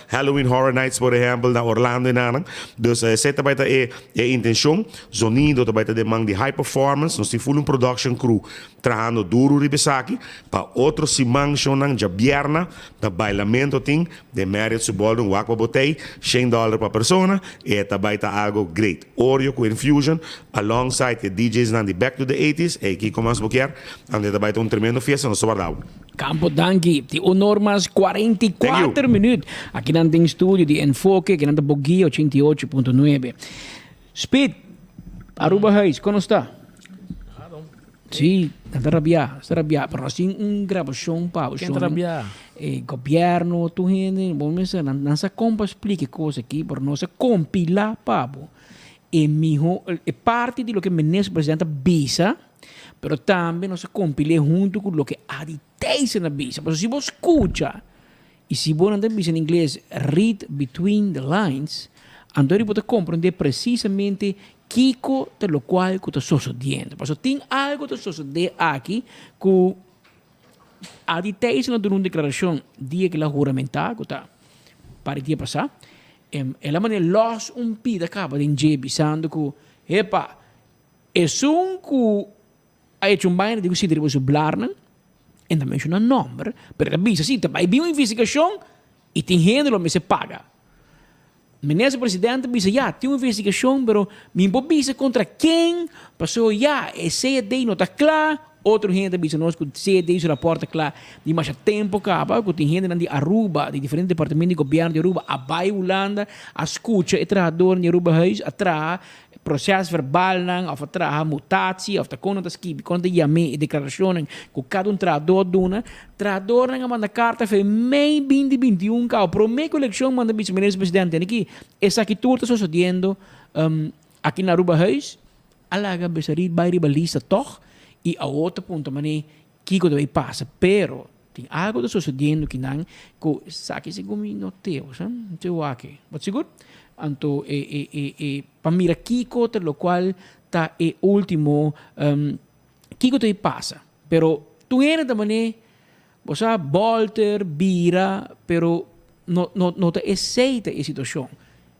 Halloween Horror Nights, por ehempel, na Orlando y nanan. Dus esey ta bai ta e intencion. Zonido ta bai ta den man di High Performance. Nos tin full un production crew trahando duro riba esaki. Pa otro siman shownan djabièrna ta bailamento tin den Marriott su ballroom wak pa botey shen dollar pa persona e ta bai ta algo great. Oreo cu Infusion alongside e DJs nan di Back to the Eighties ey kico mas bo kier anto e ta bai ta un tremendo fiesta nos ta warda bo. Campo danki ti honor mas 44 minuut aki nan den studio di Enfoke aki nan ta Boguia 88.9 Speed Aruba Huis con nos ta? Sí, nan ta rabiá, nan ta rabiá, pero nos tin un grabashon pa Ken ta rabiá? E gobièrnu, tur hende, bo mester, nan, nan sa kon pa splika e kos aki, pero nos a kompilá pa bo e mihó, e parti di loke minister presidente a bisa, pero tambe nos a kompil'é huntu ku loke Adi Thijssen a bisa. Pasobra si bo skucha I si bo nan ta bisa na ingles read between the lines, anto bo ta comprende precisamente kico ta locual cu ta sosodiendo. Pasobra tin algo ta sosode aki cu Adi Thijssen a duna un declaracion dia cu el a huramenta, cu ta par di dia pasa, el a manda los un pida caba den dje bisando cu, Hepa, esun cu A hecho un baina di ku sinti riba su blarnan, e ta menshona nòmber, pero e ta bisa si ta bai bin un investigashon i tin hende lo mester paga. Minister presidente bisa ya tin un investigashon pero mi por bisa kontra ken pasobra ya e CED no ta kla, otro hende ta bisa nos ku CED su rapòrt ta kla di masha tempu kaba ku tin hendenan di Aruba di diferente departamento di gobièrnu di Aruba a bai Hulanda a skucha e trahadornan di Aruba Huis a traha Proces verbalnan of a traha mutatie of ta kon nan ta skibi, kon nan ta yam'é e deklarashonnan ku kada un trahadó a duna. Trahadornan a manda karta fe mei binti 21 kau promé ku elekshon manda bisa Minister Presidente tene ki esaki tur ta sosodiendo aki na Aruba Huis a laga Besaril bai riba lista tòg i awor ta puntra manera kiko ta bai pasa pero tin algo ta sosodiendo kinan ku esaki segun mi no teo sa no teo aki bo ta sigur anto e e e e pa mira kiko ta lokual ta e ultimo kiko ta e pasa pero tur hende ta mane bo sa bolter bira pero no no no ta esei ta e situacion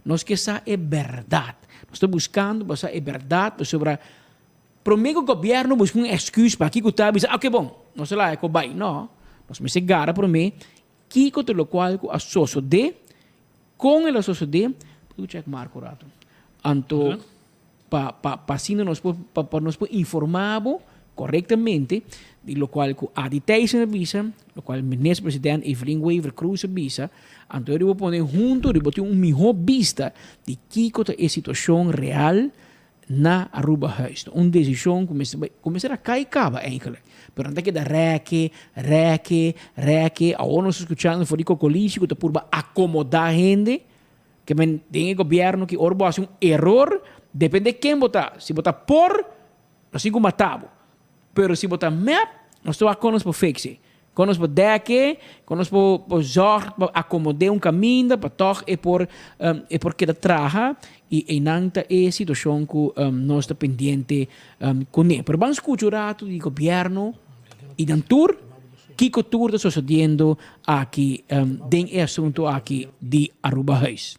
nos ke sa e berdad nos ta buskando pa sa e berdad pasobra Prome ku gobièrnu buska un èsküs pa kiko ta bisa, oke bon, nos a laga ku bai. No, nos mester gara prome kiko ta lokual ku a sosodé, kon el a sosodé, por chèk Marco rato. Anto pa pa pa asina nos por pa pa nos por informá bo korektamente di lokual ku Adi Thijssen a bisa, lokual Minister President Evelyn Wever Croes a bisa, anto riba pone huntu riba tin un mihó bista di kiko ta e situashon real na Aruba Huis. Ta un desishon ku mester bai, ku mester a kai kaba eigenlijk. Pero nan ta keda rèke, rèke, rèke. Awor nos ta skuchando for di Cocolishi ku ta purba akomodá hende. Ke men den e gobièrnu ki ora bo hasi un eror, depende ken bo ta. Si bo ta por, nos tin ku mata bo. Pero si bo ta mep, nos ta wak kon nos por fix e. Kon nos por dek e, kon nos por por zorg pa akomod'é un kaminda pa tòg e por e por keda traha i einan ta e situashon ku nos ta pendiente kuné. Pero ban skucha un ratu di gobièrnu i nan tur. Kiko tur ta sosodiendo aki den e asunto aki di Arubahuis?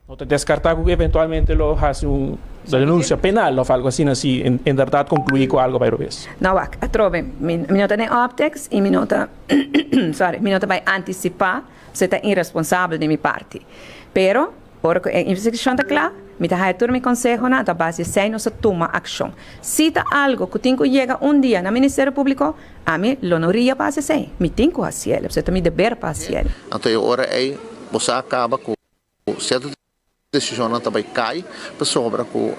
No ta deskartá ku eventualmente lo hasi un denuncia penal òf algu asina si inderdat konkluí ku algu bai robes. No wak, atrobe, mi no ta den optics y mi no ta, sorry, mi no ta bai anticipá, so e ta irresponsabel di mi parti. Pero, ora ku e investigashon ta kla, mi ta haya tur mi konsehonan, anto a base di esei nos ta tuma akshon. Si ta algu ku tin ku yega un dia na Ministerio Públiko, ami lo no ria pa hasi esei. Mi tin ku hasiel, pasobra ta mi deber pa hasiel. Anto e ora ei bo sa kaba ku Sierto desishonnan ta bai kai pasobra ku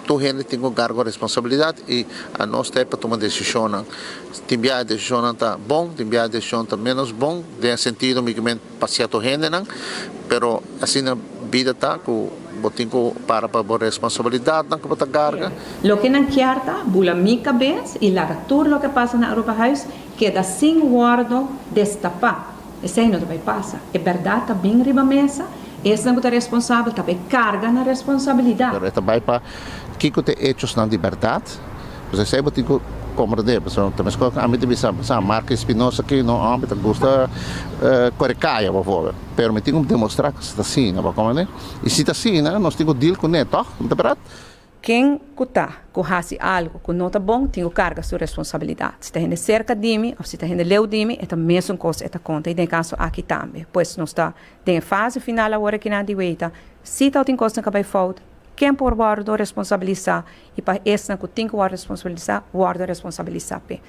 tur hende tin ku kargo responsabilidat i anos ta e pa tuma desishonnan. Tin biaha desishonnan ta bon, tin biaha desishon ta ménos bon den e sentido mi kimen pa sierto hendenan, pero asina bida ta ku bo tin ku para pa bo responsabilidatnan ku bo ta karga. Loke nan kier ta bula mi kabes y laga tur loke pasa na Arubahuis keda sin wordo destapa. Esei no ta bai pasa. E bèrdat ta bin riba mesa, esnan ku ta responsabel ta bai karga nan responsabilidat. Pero e ta bai pa kiko ta e echosnan di bèrdat. Pues esei bo tin ku komprendé. Pasobra ta meskos ku ami ta bisa, sa, Mark Espinosa aki no homber ta gusta kore kaya bijvoorbeeld. Pero mi tin ku demostrá ku si ta asina, bo komprendé? I si ta asina, nos tin ku deal kuné, tòg? No ta bèrdat? Ken ku ta ku hasi algu ku no ta bon tin ku karga su responsabilidat. Si ta hende serka di mi òf si ta hende leu di mi, e ta mesun kos e ta konta i den e kaso aki tambe. Pues nos ta den e fase final awor akinan di weita si ta tin kosnan ku a bai fout, ken por wòrdu responsabilisá i pa esnan ku tin ku wòrdu responsabilisá, wòrdu responsabilisá p'e.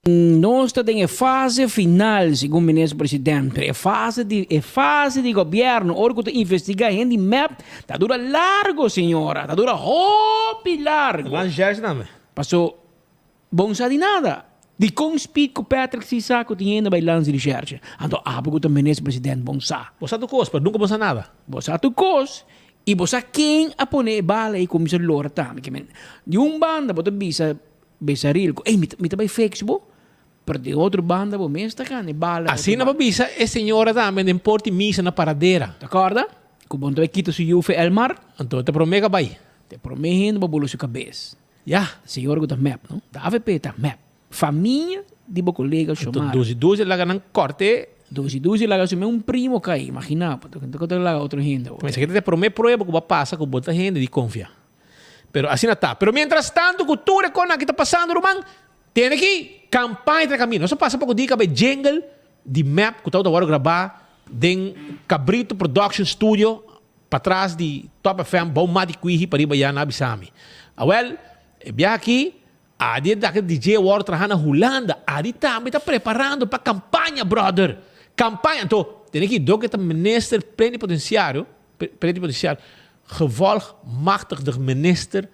Nos ta den e fase final, segun Minister President, pero e fase di e fase di gobierno ora cu ta investiga hende di mep ta dura largo señora, ta dura hopi largo. Lan Gers tambe. Paso bo no sa di nada. Dicon Speed cu Patrick si sa cu tin hende bay lansa recherche? Anto abo cu ta Minister President bo no sa. Bo sa tur cos, pero nunca bo sa nada. Bo sa tur cos y bo sa ken a pone e bala ey cuminsa lora tambe. Di un banda bo ta bisa Besaril ku, ey, mi ta, mi ta bai fix bo, pero di otro banda bo mes ta gana e bala. Asina bo bisa e señora tambe den porti misa na Paradera. Ta kòrda ku bo no ta bai kita su yu fe Elmar? Anto ta promé ka bai. Ta e promé hende bo bula su kabes. Ya. Señora ku ta mep, no? Ta avp ta mep. Famia di bo kolega Anto Shomara. dusi dusi laga nan kòrt'é. Dusi dusi laga su mes un primo kai, imagina bo. Ta ta laga otro hende awor. Esaki ta e promé prueba ku bo a pasa ku bo ta hende di konfia. Pero asina ta. Pero mientras tanto cu tur e conan aki ta pasando ruman, tene ki campaña ta camino. Nos a pasa poco dia caba e jingle di mep cu tabata worde graba den Cabrito Production Studio patras di Top FM bou Madi Quihi pariba ya na Bisami. Awel, e biaha aki Adi e daka DJ worde traha na Hulanda. Adi tambe ta preparando pa campaña brother. Campaña. Anto, tene ki dor cu e ta minister plenipotenciario, plenipotenciario, gevolgmachtigde minister,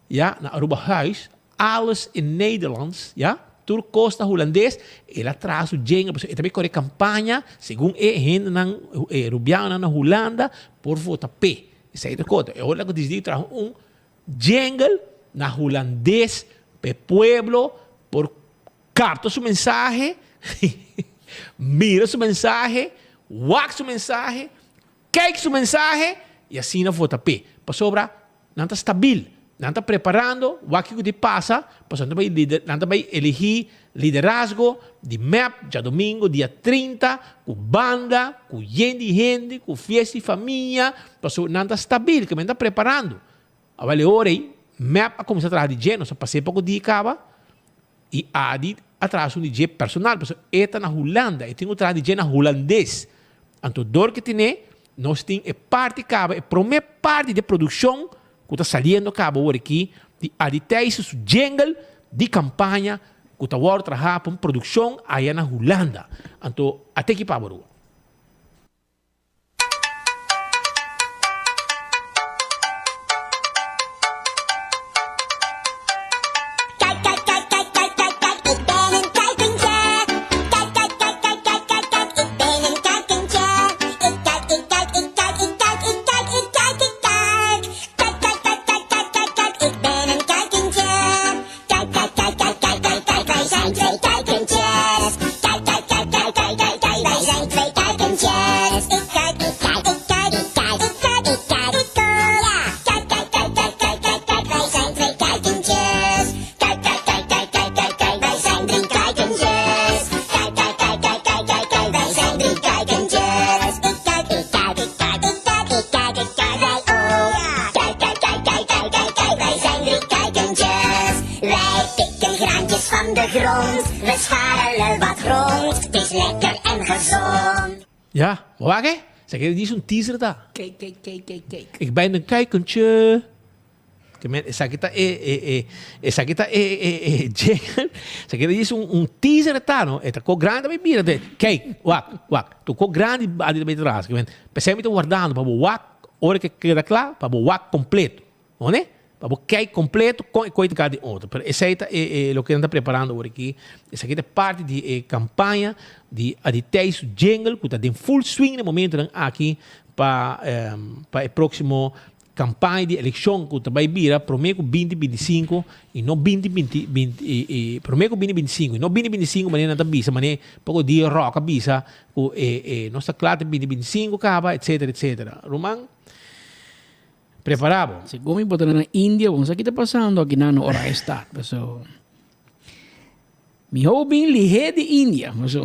ja, na Aruba Huis, alles in Nederlands, ja, tur cos ta Hulandes, el a traha su jingle, pasobra e ta bay core campaña, segun e hendenan, e Rubianonan na Hulanda por vota p'e. Esey ta cos. E ora cu disidi traha un jingle na Hulandes pa e pueblo por Kapta su mensahe, mira su mensahe, wak su mensahe, kijk su mensahe y asina vota p'e. Pasobra nan ta stabil, nan ta preparando wak kiko di pasa, pasobra nan ta bai lider, nan ta bai eligi liderazgo di mep djadomingo dia 30 ku banda, ku yen di hende, ku fiesta di famia, pasobra nan ta stabil, ke men ta preparando. Awel e ora ei mep a kuminsá traha di dje, nos a pas'é poko dia kaba. I Adi a traha su di dje personal, pasobra e ta na Hulanda, e tin ku traha di dje na hulandes. Anto dor ke tine, nos tin e parti kaba, e promé parti di e produkshon ku ta saliendo kaba awor aki di Adi Thijssen su jingle di kampaña ku ta wòrdu trahá pa un produkshon aya na Hulanda. Anto a teki pa bo. Kijk, kijk, kijk, kijk, kijk, kijk, kijk, ik ben een kuikentje. Kijk, kijk, kijk, kijk, kijk, kijk, kijk, ik ben een kuikentje. Ik kijk, ik kijk, ik kijk, ik kijk, ik kijk, ik kijk, ik kijk. Kijk, kijk, kijk, kijk, kijk, kijk, kijk, ik ben een kuikentje. Kijk, kijk, kijk, kijk, kijk, kijk, kijk, wij zijn twee kuikentjes. Kijk, kijk, kijk, kijk, kijk, kijk, kijk, wij zijn twee kuikentjes. Ik kijk, ik kijk, ik kijk, ik kijk, ik kijk, ik kijk, ik kijk. Ja. Kijk, kijk, kijk, kijk, kijk, kijk, kijk, wij zijn twee kuikentjes. Kijk, kijk, kijk, kijk. Ya, bo wak e? Esaki ta djis un teaser ta. Kijk, kijk, kijk, kijk, kijk. Ik ben een kuikentje. Ke men, esaki ta e, e, e, esaki ta e, e, e jingle. Esaki ta djis un, un teaser ta, no? E ta ko grandi ta bay bira. Te, kijk, wak, wak. Tu ko grandi adi ta bay tras. Ke men, pesey mi ta wardando pa bo wak, ora ke keda kla, pa bo wak kompleto. One? Pa bo kijk completo kon e koe ta di otro. Pero esei ta e, e loke nan ta preparando awor aki. Esaki ta parti di e campaña di Aditei su jingle ku ta den full swing na e momentonan aki pa pa e proximo campaña di eleccion ku ta bai bira prome ku binti binti sinku i no binti binti binti i i prome ku binti binti sinku i no binti binti sinku manera nan ta bisa manera poko dia Rock a bisa ku e e nos ta kla te binti binti sinku kaba etcetera etcetera. Ruman. Prepara bo. Segun mi bo ta na India bo no sa ki ta pasando aki nan na Oranjestad paso mi hou bin lihé di India paso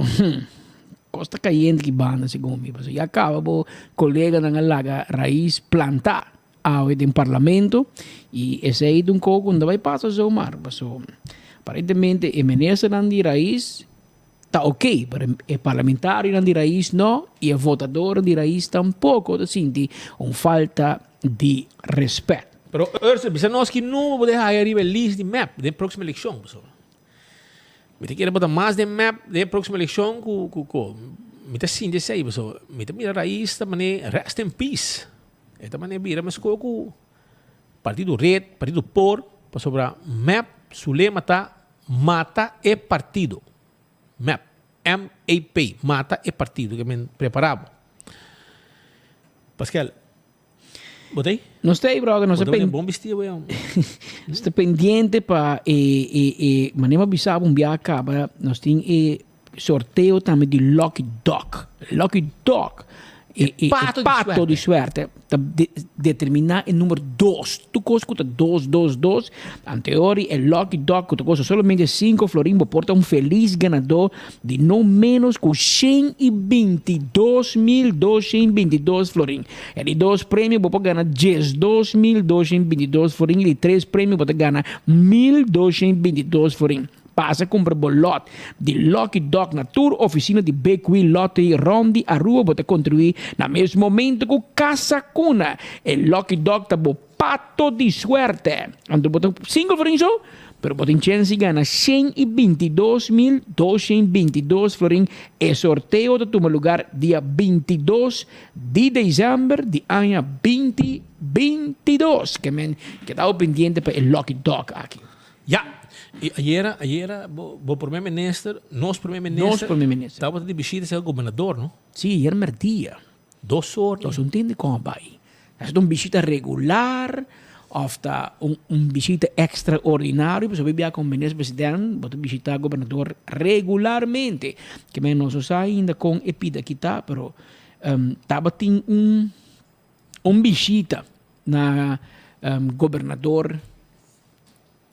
kos ta kayente ki banda segun mi paso ya kaba bo koleganan a laga rais planta awe den parlamento y esei ta un kos ku no ta bai pasa zomaar paso aparentemente e ministernan di rais Ta ok, pero e parlamentarionan di Raiz no y e votadornan di Raiz tampoco ta sinti un falta di respet. Pero Ursel, bisa nos ki number bo den haya riba e list di mep den proximo eleccion, pasobra mi ta kere bo ta mas den mep den e proximo eleccion cu cu cu mi ta sinti esey, pasobra mi ta mira Raiz ta mane rest in peace, e ta mane bira mesco cu partido red, partido por, pasobra mep su lema ta Mata e partido. Mep. M-A-P. Mata e partido. Ke men prepara bo. Paskel, bo ta ei? Nos ta ei, brother. Nos ta pen... Bon bisti bo, jong. Nos ta pendiente pa e, e, e, manera mi a bisa bo un biaha kaba, nos tin e sorteo tambe di Lucky Dog. Lucky Dog. E, e, pato, e pato di suerte. suerte. Ta de, determina e numero dos. Tu kos ku ta dos, dos, dos. Anteori e Lucky Dog ku ta kosta solamente 5 florin bo por ta un feliz ganador di no menos ku 122.222 florin. E di dos premio bo por gana 12.222 florin. E di tres premio bo ta gana 1.222 florin. Pasa kumpra bo lòt di Lucky Dog na tur ofisina di Big Wheel Lottery rònt di Aruba. Bo ta kontribuí na mes momento ku Casa Cuna. E Lucky Dog ta bo pato di suerte. Anto bo ta single florin so, pero bo tin chèns di gana 122.222 florin. E sorteo ta tuma lugar dia 22 di desèmber di aña 2022. Ke men keda bo pendiente pa e Lucky Dog aki. Ya, y ayera, ayera bo, bo primer minister, nos primer minister, Nos primer minister. tabata di bishita serka gobernador, no? Sí, ayer merdia. Dos or. Nos no ntende kon a bai. Esei ta un bishita regular of ta un, un bishita extraordinario? Pasobra bia kon minister president bo ta bishita gobernador regularmente. Ke men nos no sa ainda kon e pida aki ta, pero tabatin un, un bishita na gobernador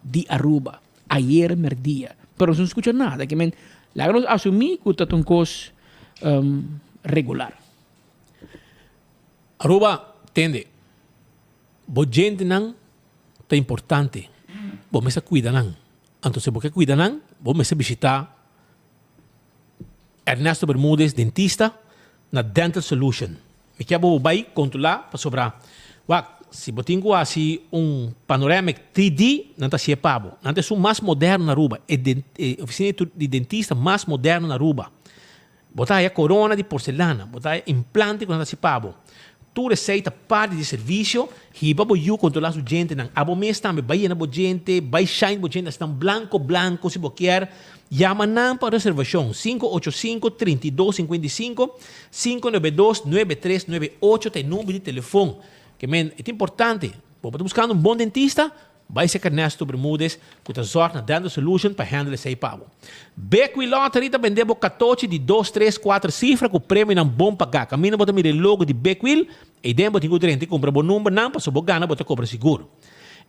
di Aruba ayer merdia pero nos no scucha nada ke men laga nos asumi cu ta un cos regular. Aruba tende bo djentenan ta importante bo mester cuida nan anto si bo ke cuida nan bo mester bishita Ernesto Bermudez dentista na Dental Solution. Mi kier bo bai controla pasobra wak si bo tin cu haci un panoramic 3D nan ta haci'e pa bo. Nan ta esun mas moderno na Aruba, e e oficina di dentista mas moderno na Aruba. Bo ta haya corona di porcelana, bo ta haya implante cu nan ta haci pa bo. Tur esey ta parti di servicio, hiba bo yu controla su djentenan. Abo mes tambe bai yena bo djente, bai shine bo djente asina blanco blanco si bo kier. Yama nan pa reservacion, 585 32 55, 592 9398 ta e number di telefon. Ke men, e ta importante, bo ta buscando un bon dentista, bai serka Ernesto Bermudez cu ta zorg na Dental Solution pa handle esey pa bo. Bequi Lottery ta bende bo catochi di dos, tres, cuater cifra cu premionan bon paga. Caminda bo ta mira e logo di Bequi, eyden bo tin cu drenta y cumpra bo numbernan pasobra bo gana bo ta cobra sigur.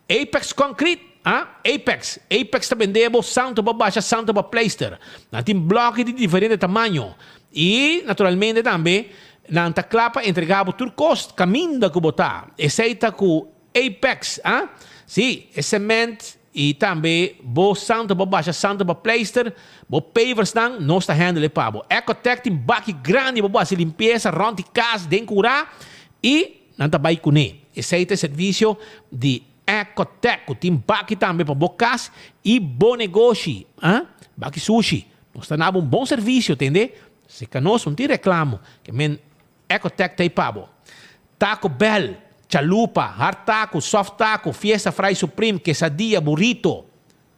Apex Concrete, ah, Apex, Apex ta bende bo santo pa basha, santo pa pleister. Nan tin bloki di diferente tamaño. I, naturalmente tambe, nan ta kla pa entrega bo tur kos kaminda ku bo ta. Esei ta ku Apex, ah. Sí, e sement. I tambe bo santo bo basha santo bo pleister, bo paversnan, nos ta handle e pa bo. Ecotec tin baki grandi pa bo hasi limpiesa rond di kas, den kura i nan ta bai kuné. Esei ta e servisio di Ecotec ku tin baki tambe pa bo kas i bo negoshi. Ah, baki sushi. Nos ta nabo un bon servisio, tende? Seka nos no tin reklamo. Ke men Ecotec ta ei pa bo. Taco Bell, chalupa, hard taco, soft taco, fiesta fry supreme, quesadilla, burrito.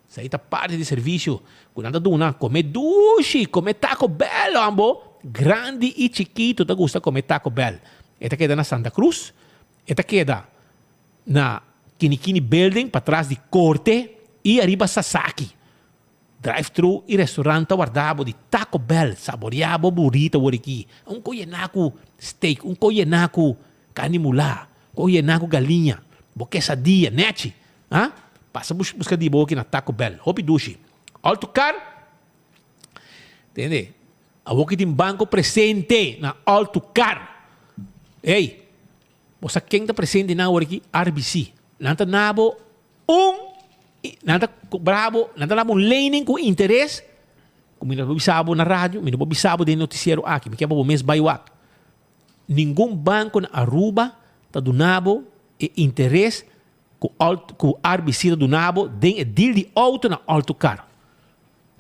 Esei ta parti di servicio cu nan ta duna. Come dushi, come Taco Bell ambo. Grandi y chikito ta gusta come Taco Bell. E ta keda na Santa Cruz, e ta keda na Kinikini Building patras di Corte y ariba Sasaki. Drive thru y restaurant ta warda bo di Taco Bell, saborea bo burrito awor aki. Un ko yena ku steak, un ko yena ku carni mulá, un ko yena ku galiña, bo quesadilla, nechi. Ha? Pasa busca di bo aki na Taco Bell. Hopi dushi. All to car, tende, awor ki tin banco presente na All to Car. Ey, bo sa ken ta presente nan awor aki? RBC. Nan ta na bo Un, nan ta kobra bo, nan ta dabo un lening ku interes, ku mi no por bisa bo na radio, mi no por bisa bo den notisiero aki, mi ke pa bo mes bai wak. Ningun banko na Aruba ta duna bo e interes ku ku RBC ta duna bo den e deal di auto na Alto Car.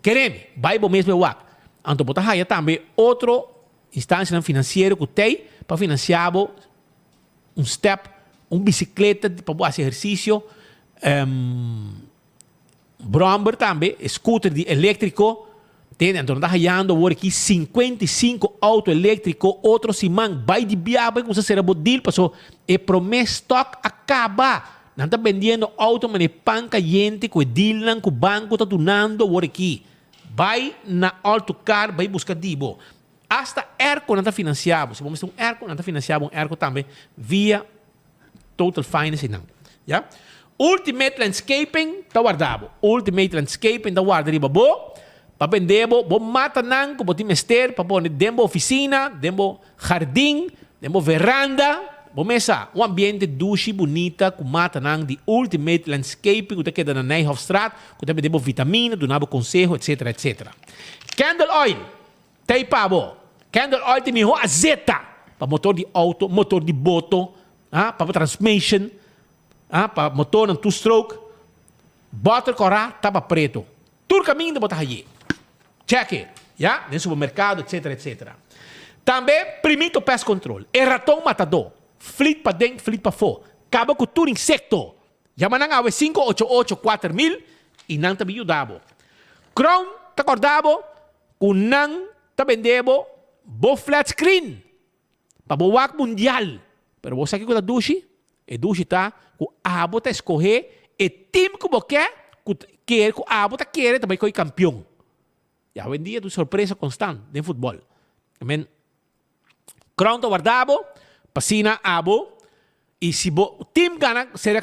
Kere mi, bai bo mes bai wak. Anto bo ta haya tambe otro instansianan finansiero ku tei pa finansia bo un step, un bicicleta pa bo haci ehercicio, bromber tambe, e scooter di electrico, tende, anto nan ta hayando awor aki 55 auto electrico otro siman, bay di bia bay cuminsa cera bo deal paso e prome stock a caba, nan ta bendiendo auto mane pan cayente cu e dealnan cu banco ta dunando awor aki, bay na Alto Car bay busca di bo. Asta airco nan ta financia bo. Si bo mester un airco, nan ta financia bo un airco tambe via Total Finance einan. Ya. Ultimate Landscaping ta warda bo. Ultimate Landscaping ta warda riba bo pa bende bo bo matanan ku bo tin mester pa pone den bo oficina, den bo hardin, den bo veranda. Bo mesa un ambiente dushi, bunita ku matanan di Ultimate Landscaping ku ta keda na Nijhofstraat ku ta bende bo vitamina, duna bo conseho, etcetera, etcetera. Candle Oil. Tei pa bo. Candle oil ta e miho azeta pa motor di auto, motor di boto, ah, pa bo transmission, ah, pa motornan two stroke. Boter kora taba preto. Tur kaminda bo ta haye. Check e, ya, den supermerkado, etcetera, etcetera. Tambe Primito Pest Control, e raton matadó. Flit paden, flit pafó. Kaba ku tur insekto. Yama nan awe 588 4000 i nan ta bin yuda bo. Crown ta korda bo ku nan ta bende bo bo flat screen pa bo wak mundial. Pero bo sa kiko ta dushi? E dushi ta ku abo ta eskohe e team ku bo ke ku kere ku abo ta kere ta bai koe kampion. I awendia ta un sorpresa konstant den futbòl. Amen. Crown ta warda bo pa asina abo y si bo team gana seria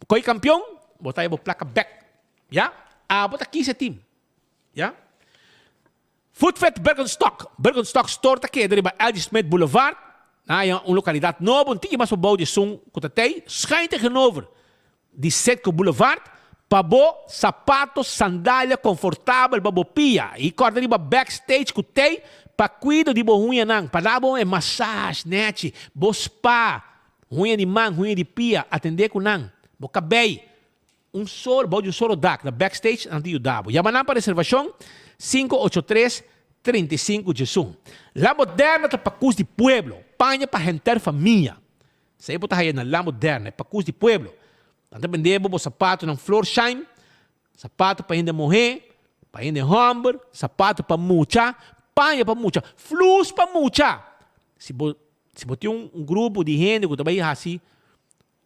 coy campeon bo ta haya bo placa bek ya abo ta kisa e team ya. Foodfit Birkenstock Birkenstock store ta keda riba LG Smith Boulevard na haya un localidad nobo un tiki mas pabou di esun cu ta tey schuin tegenover Di Setco Boulevard pa bo sapato, sandalia confortabel pa bo pia y corda riba backstage cu tey pa cuido di bo huñanan, pa da bo e massage nechi, bo spa, huña di man, huña di pia, atende cu nan, bo cabey, un solo, bou di un solo dak na backstage nan ta yuda bo. Yama nan pa reservacion 583 35 diesun. La Moderna ta pacus di pueblo, paña pa henter famia. Esei bo ta haya na La Moderna, e pakus di pueblo. Nan ta bende bo bo sapatonan Florsheim, sapato pa hende muhé, pa hende hòmber, sapato pa mucha, paña pa mucha, flus pa mucha. Si bo si bo tin un grupo di hende ku ta bai hasi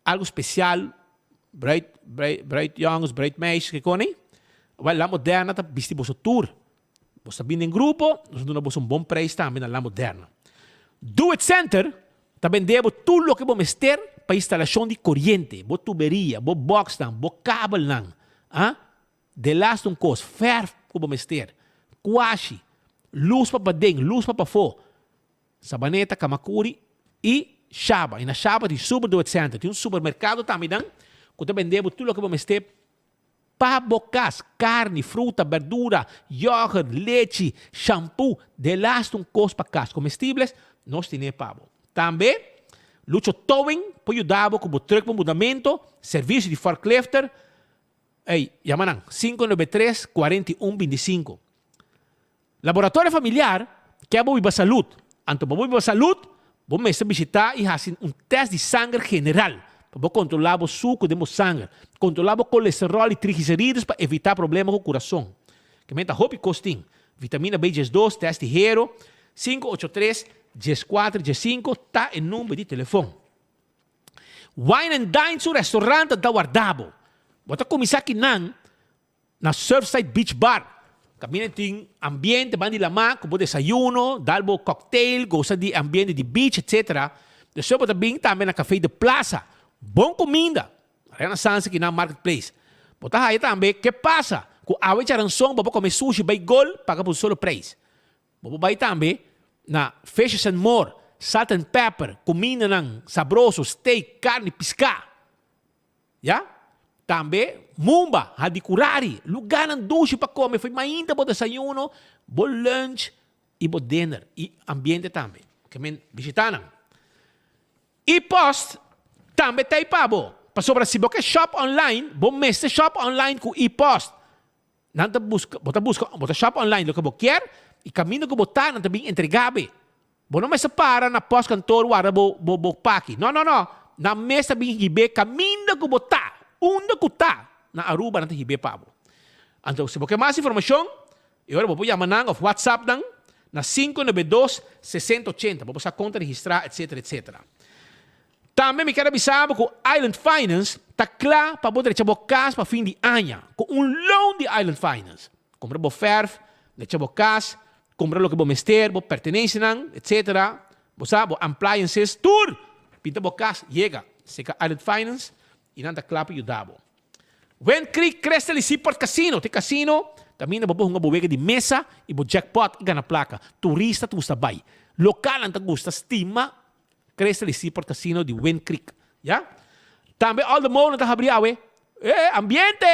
algu spesial, bruid bruid bruidjongens, bruidmeisjes, kiko nei, wèl La Moderna ta bisti boso tur. Bo ta bini den grupo, nos ta duna boso un bon prijs tambe na La Moderna. Do It Center ta bende bo tur loke bo mester pa instalashon di koriente, bo tuberia, bo boxnan, bo kabelnan, ah, delaste un kos, fèrf ku bo mester, kuashi, lus pa paden, lus pa pafó, Sabaneta, Kamakuri i Shaba. I na Shaba tin Super Do It Center. Tin un supermerkado tambe nan ku ta bende bo tur loke bo mester. pa bo kas, karni, fruta, berdura, yògùrt, lechi, shampoo, delaste un kos pa kas, komestibles, nos tine pa bo. Tambe, Lucho Towing por yuda bo ku bo trùk pa mudamentu, servisio di forklifter, ey, yama nan, 593 41 25. Laboratorio familiar ke bo biba salud. Anto pa bo biba salud, bo mester bishita y haci un test di sanger general pa bo controla bo sucu den bo sanger, controla bo colesterol y triglicerides pa evita problema cu curason. Ke menta hopi cos tin. Vitamina B 12, test di hero, 583 14 15 ta e number di telefon. Wine and Dine su restaurant ta warda bo. Bo ta cuminsa kinan Na Surfside Beach Bar, kaminda tin ambiente ban di lamá ku bo desayuno, dal bo cocktail, gosa di e ambiente di beach etc. Despues bo ta bin tambe na Café de Plaza, bon kuminda, Renaissance ki na Market Place. Bo ta haya tambe Ke Pasa, ku awe charanson bo por kome sushi bai gol paga pa un solo prijs. Bo por bai tambe na Fishes and More, Salt and Pepper, kumindanan sabroso, steak, karni, piská. Ya. Tambe Mumba, Hadicurari, lugarnan dushi pa come fo'i mainta bo desayuno, bo lunch y bo dinner y ambiente tambe. Ke men bishita nan. E post tambe ta ei pa bo, pasobra si bo ke shop online, bo mester shop online ku e post. Nan ta buska, bo ta buska, bo ta shop online loke bo kier y caminda cu bo ta nan ta bin entrega be. Bo no mester para na postkantoor warda bo bo bo paki. No no no, nan mes ta bin hibe caminda cu bo ta, unda cu ta na Aruba nan ta hibe pa bo. Anto si bo ke mas informacion e ora bo por yama nan of whatsapp nan na 592 60 80. Bo por sa con ta registra etc etc. Tambe mi kier a bisa bo ku Island Finance ta kla pa bo drecha bo kas pa fin di aña ku un loan di Island Finance. Kumpra bo fèrf, drecha bo kas, kumpra loke bo mester, bo pertenensianan, etc. Bo sa, bo ampliances, tur! Pinta bo kas, yega serka Island Finance i nan ta kla pa yuda bo. Wind Creek Crystal i Seaport Casino ta e casino kaminda bo por hunga bo wega di mesa i bo jackpot i gana plaka. Turista ta gusta bai. Lokalnan ta gusta stima Crystal y Seaport Casino di Wind Creek. Ya. Tambe All the Mall nan ta habri awe. E ambiente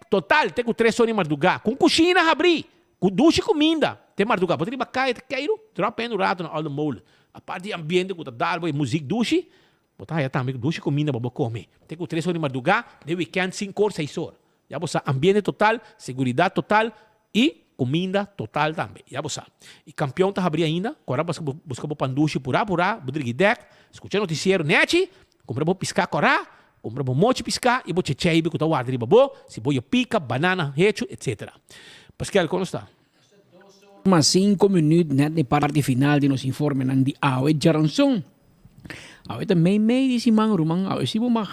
total te ku tres or di mardugá. Ku un kushina habrí, ku dushi kuminda te mardugá. Bo ta riba kaya ta keiru, drop in un rato na All the Mall. Apart di ambiente ku ta dal bo e muzik dushi, bo ta haya tambe dushi kuminda pa bo kome. Te ku tres or di mardugá, den weekend sinku or, seis or. Ya bo sa, ambiente total, seguridad total y cuminda total tambe. Ya bo sa. Y Campeon ta habri ainda, cu ora bo busca bo pandushi pura pura, bo drigi dek, scucha noticiero nechi, cumpra bo pisca cora, cumpra bo mochi pisca y bo checheibe cu ta warda riba bo, siboyo pica, banana hecho, etc. Paskel, con nos ta? Mas cinco minuut net na e parti final di nos informenan di awe djaranson. Awe ta mei mei di siman ruman, awe si bo mag.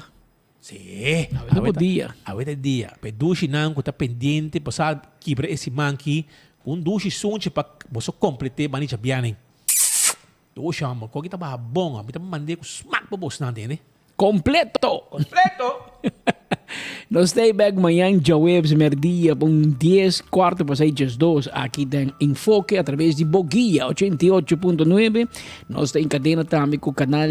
Sí, Awe ta bo dia. Awe ta e dia. Pa e dushinan ku ta pendiente pa sa kibra e siman aki ku un dushi sunchi pa boso komplet'é bani djabianen. Dushi hòmber, koki ta baha bon. Mi ta mand'é ku smak pa bosnan, tende. Kompleto! Kompleto! Nos ta bek mañan djaweps merdia pa un dies kuarto pasai djesdos aki den Enfoke a traves di Boguia 88.9. Nos ta en cadena tambe cu canal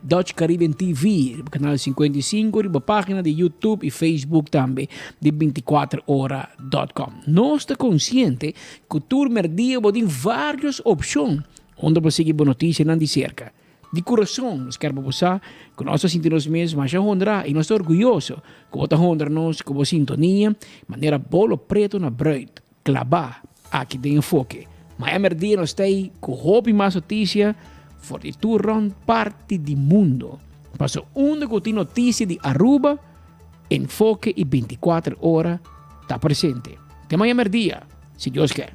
Dutch Caribbean TV, riba canal 55, riba pagina di YouTube y Facebook tambe di 24ora.com. Nos ta consciente cu tur merdia bo tin varios opcion unda bo sigui bo noticianan di cerca. Di curason nos kier pa bo sa cu nos ta sinti nos mes masha honra y nos ta orguyoso cu bo ta honra nos cu bo sintonia manera bolo preto na bruid. Klabá aki den Enfoke. Maña merdia nos ta ei ku hopi mas notisia for di tur rònt parti di mundo. Paso unda ku tin notisia di Aruba, Enfoke i 24 Ora ta presente. Te maña merdia, si Dios ke.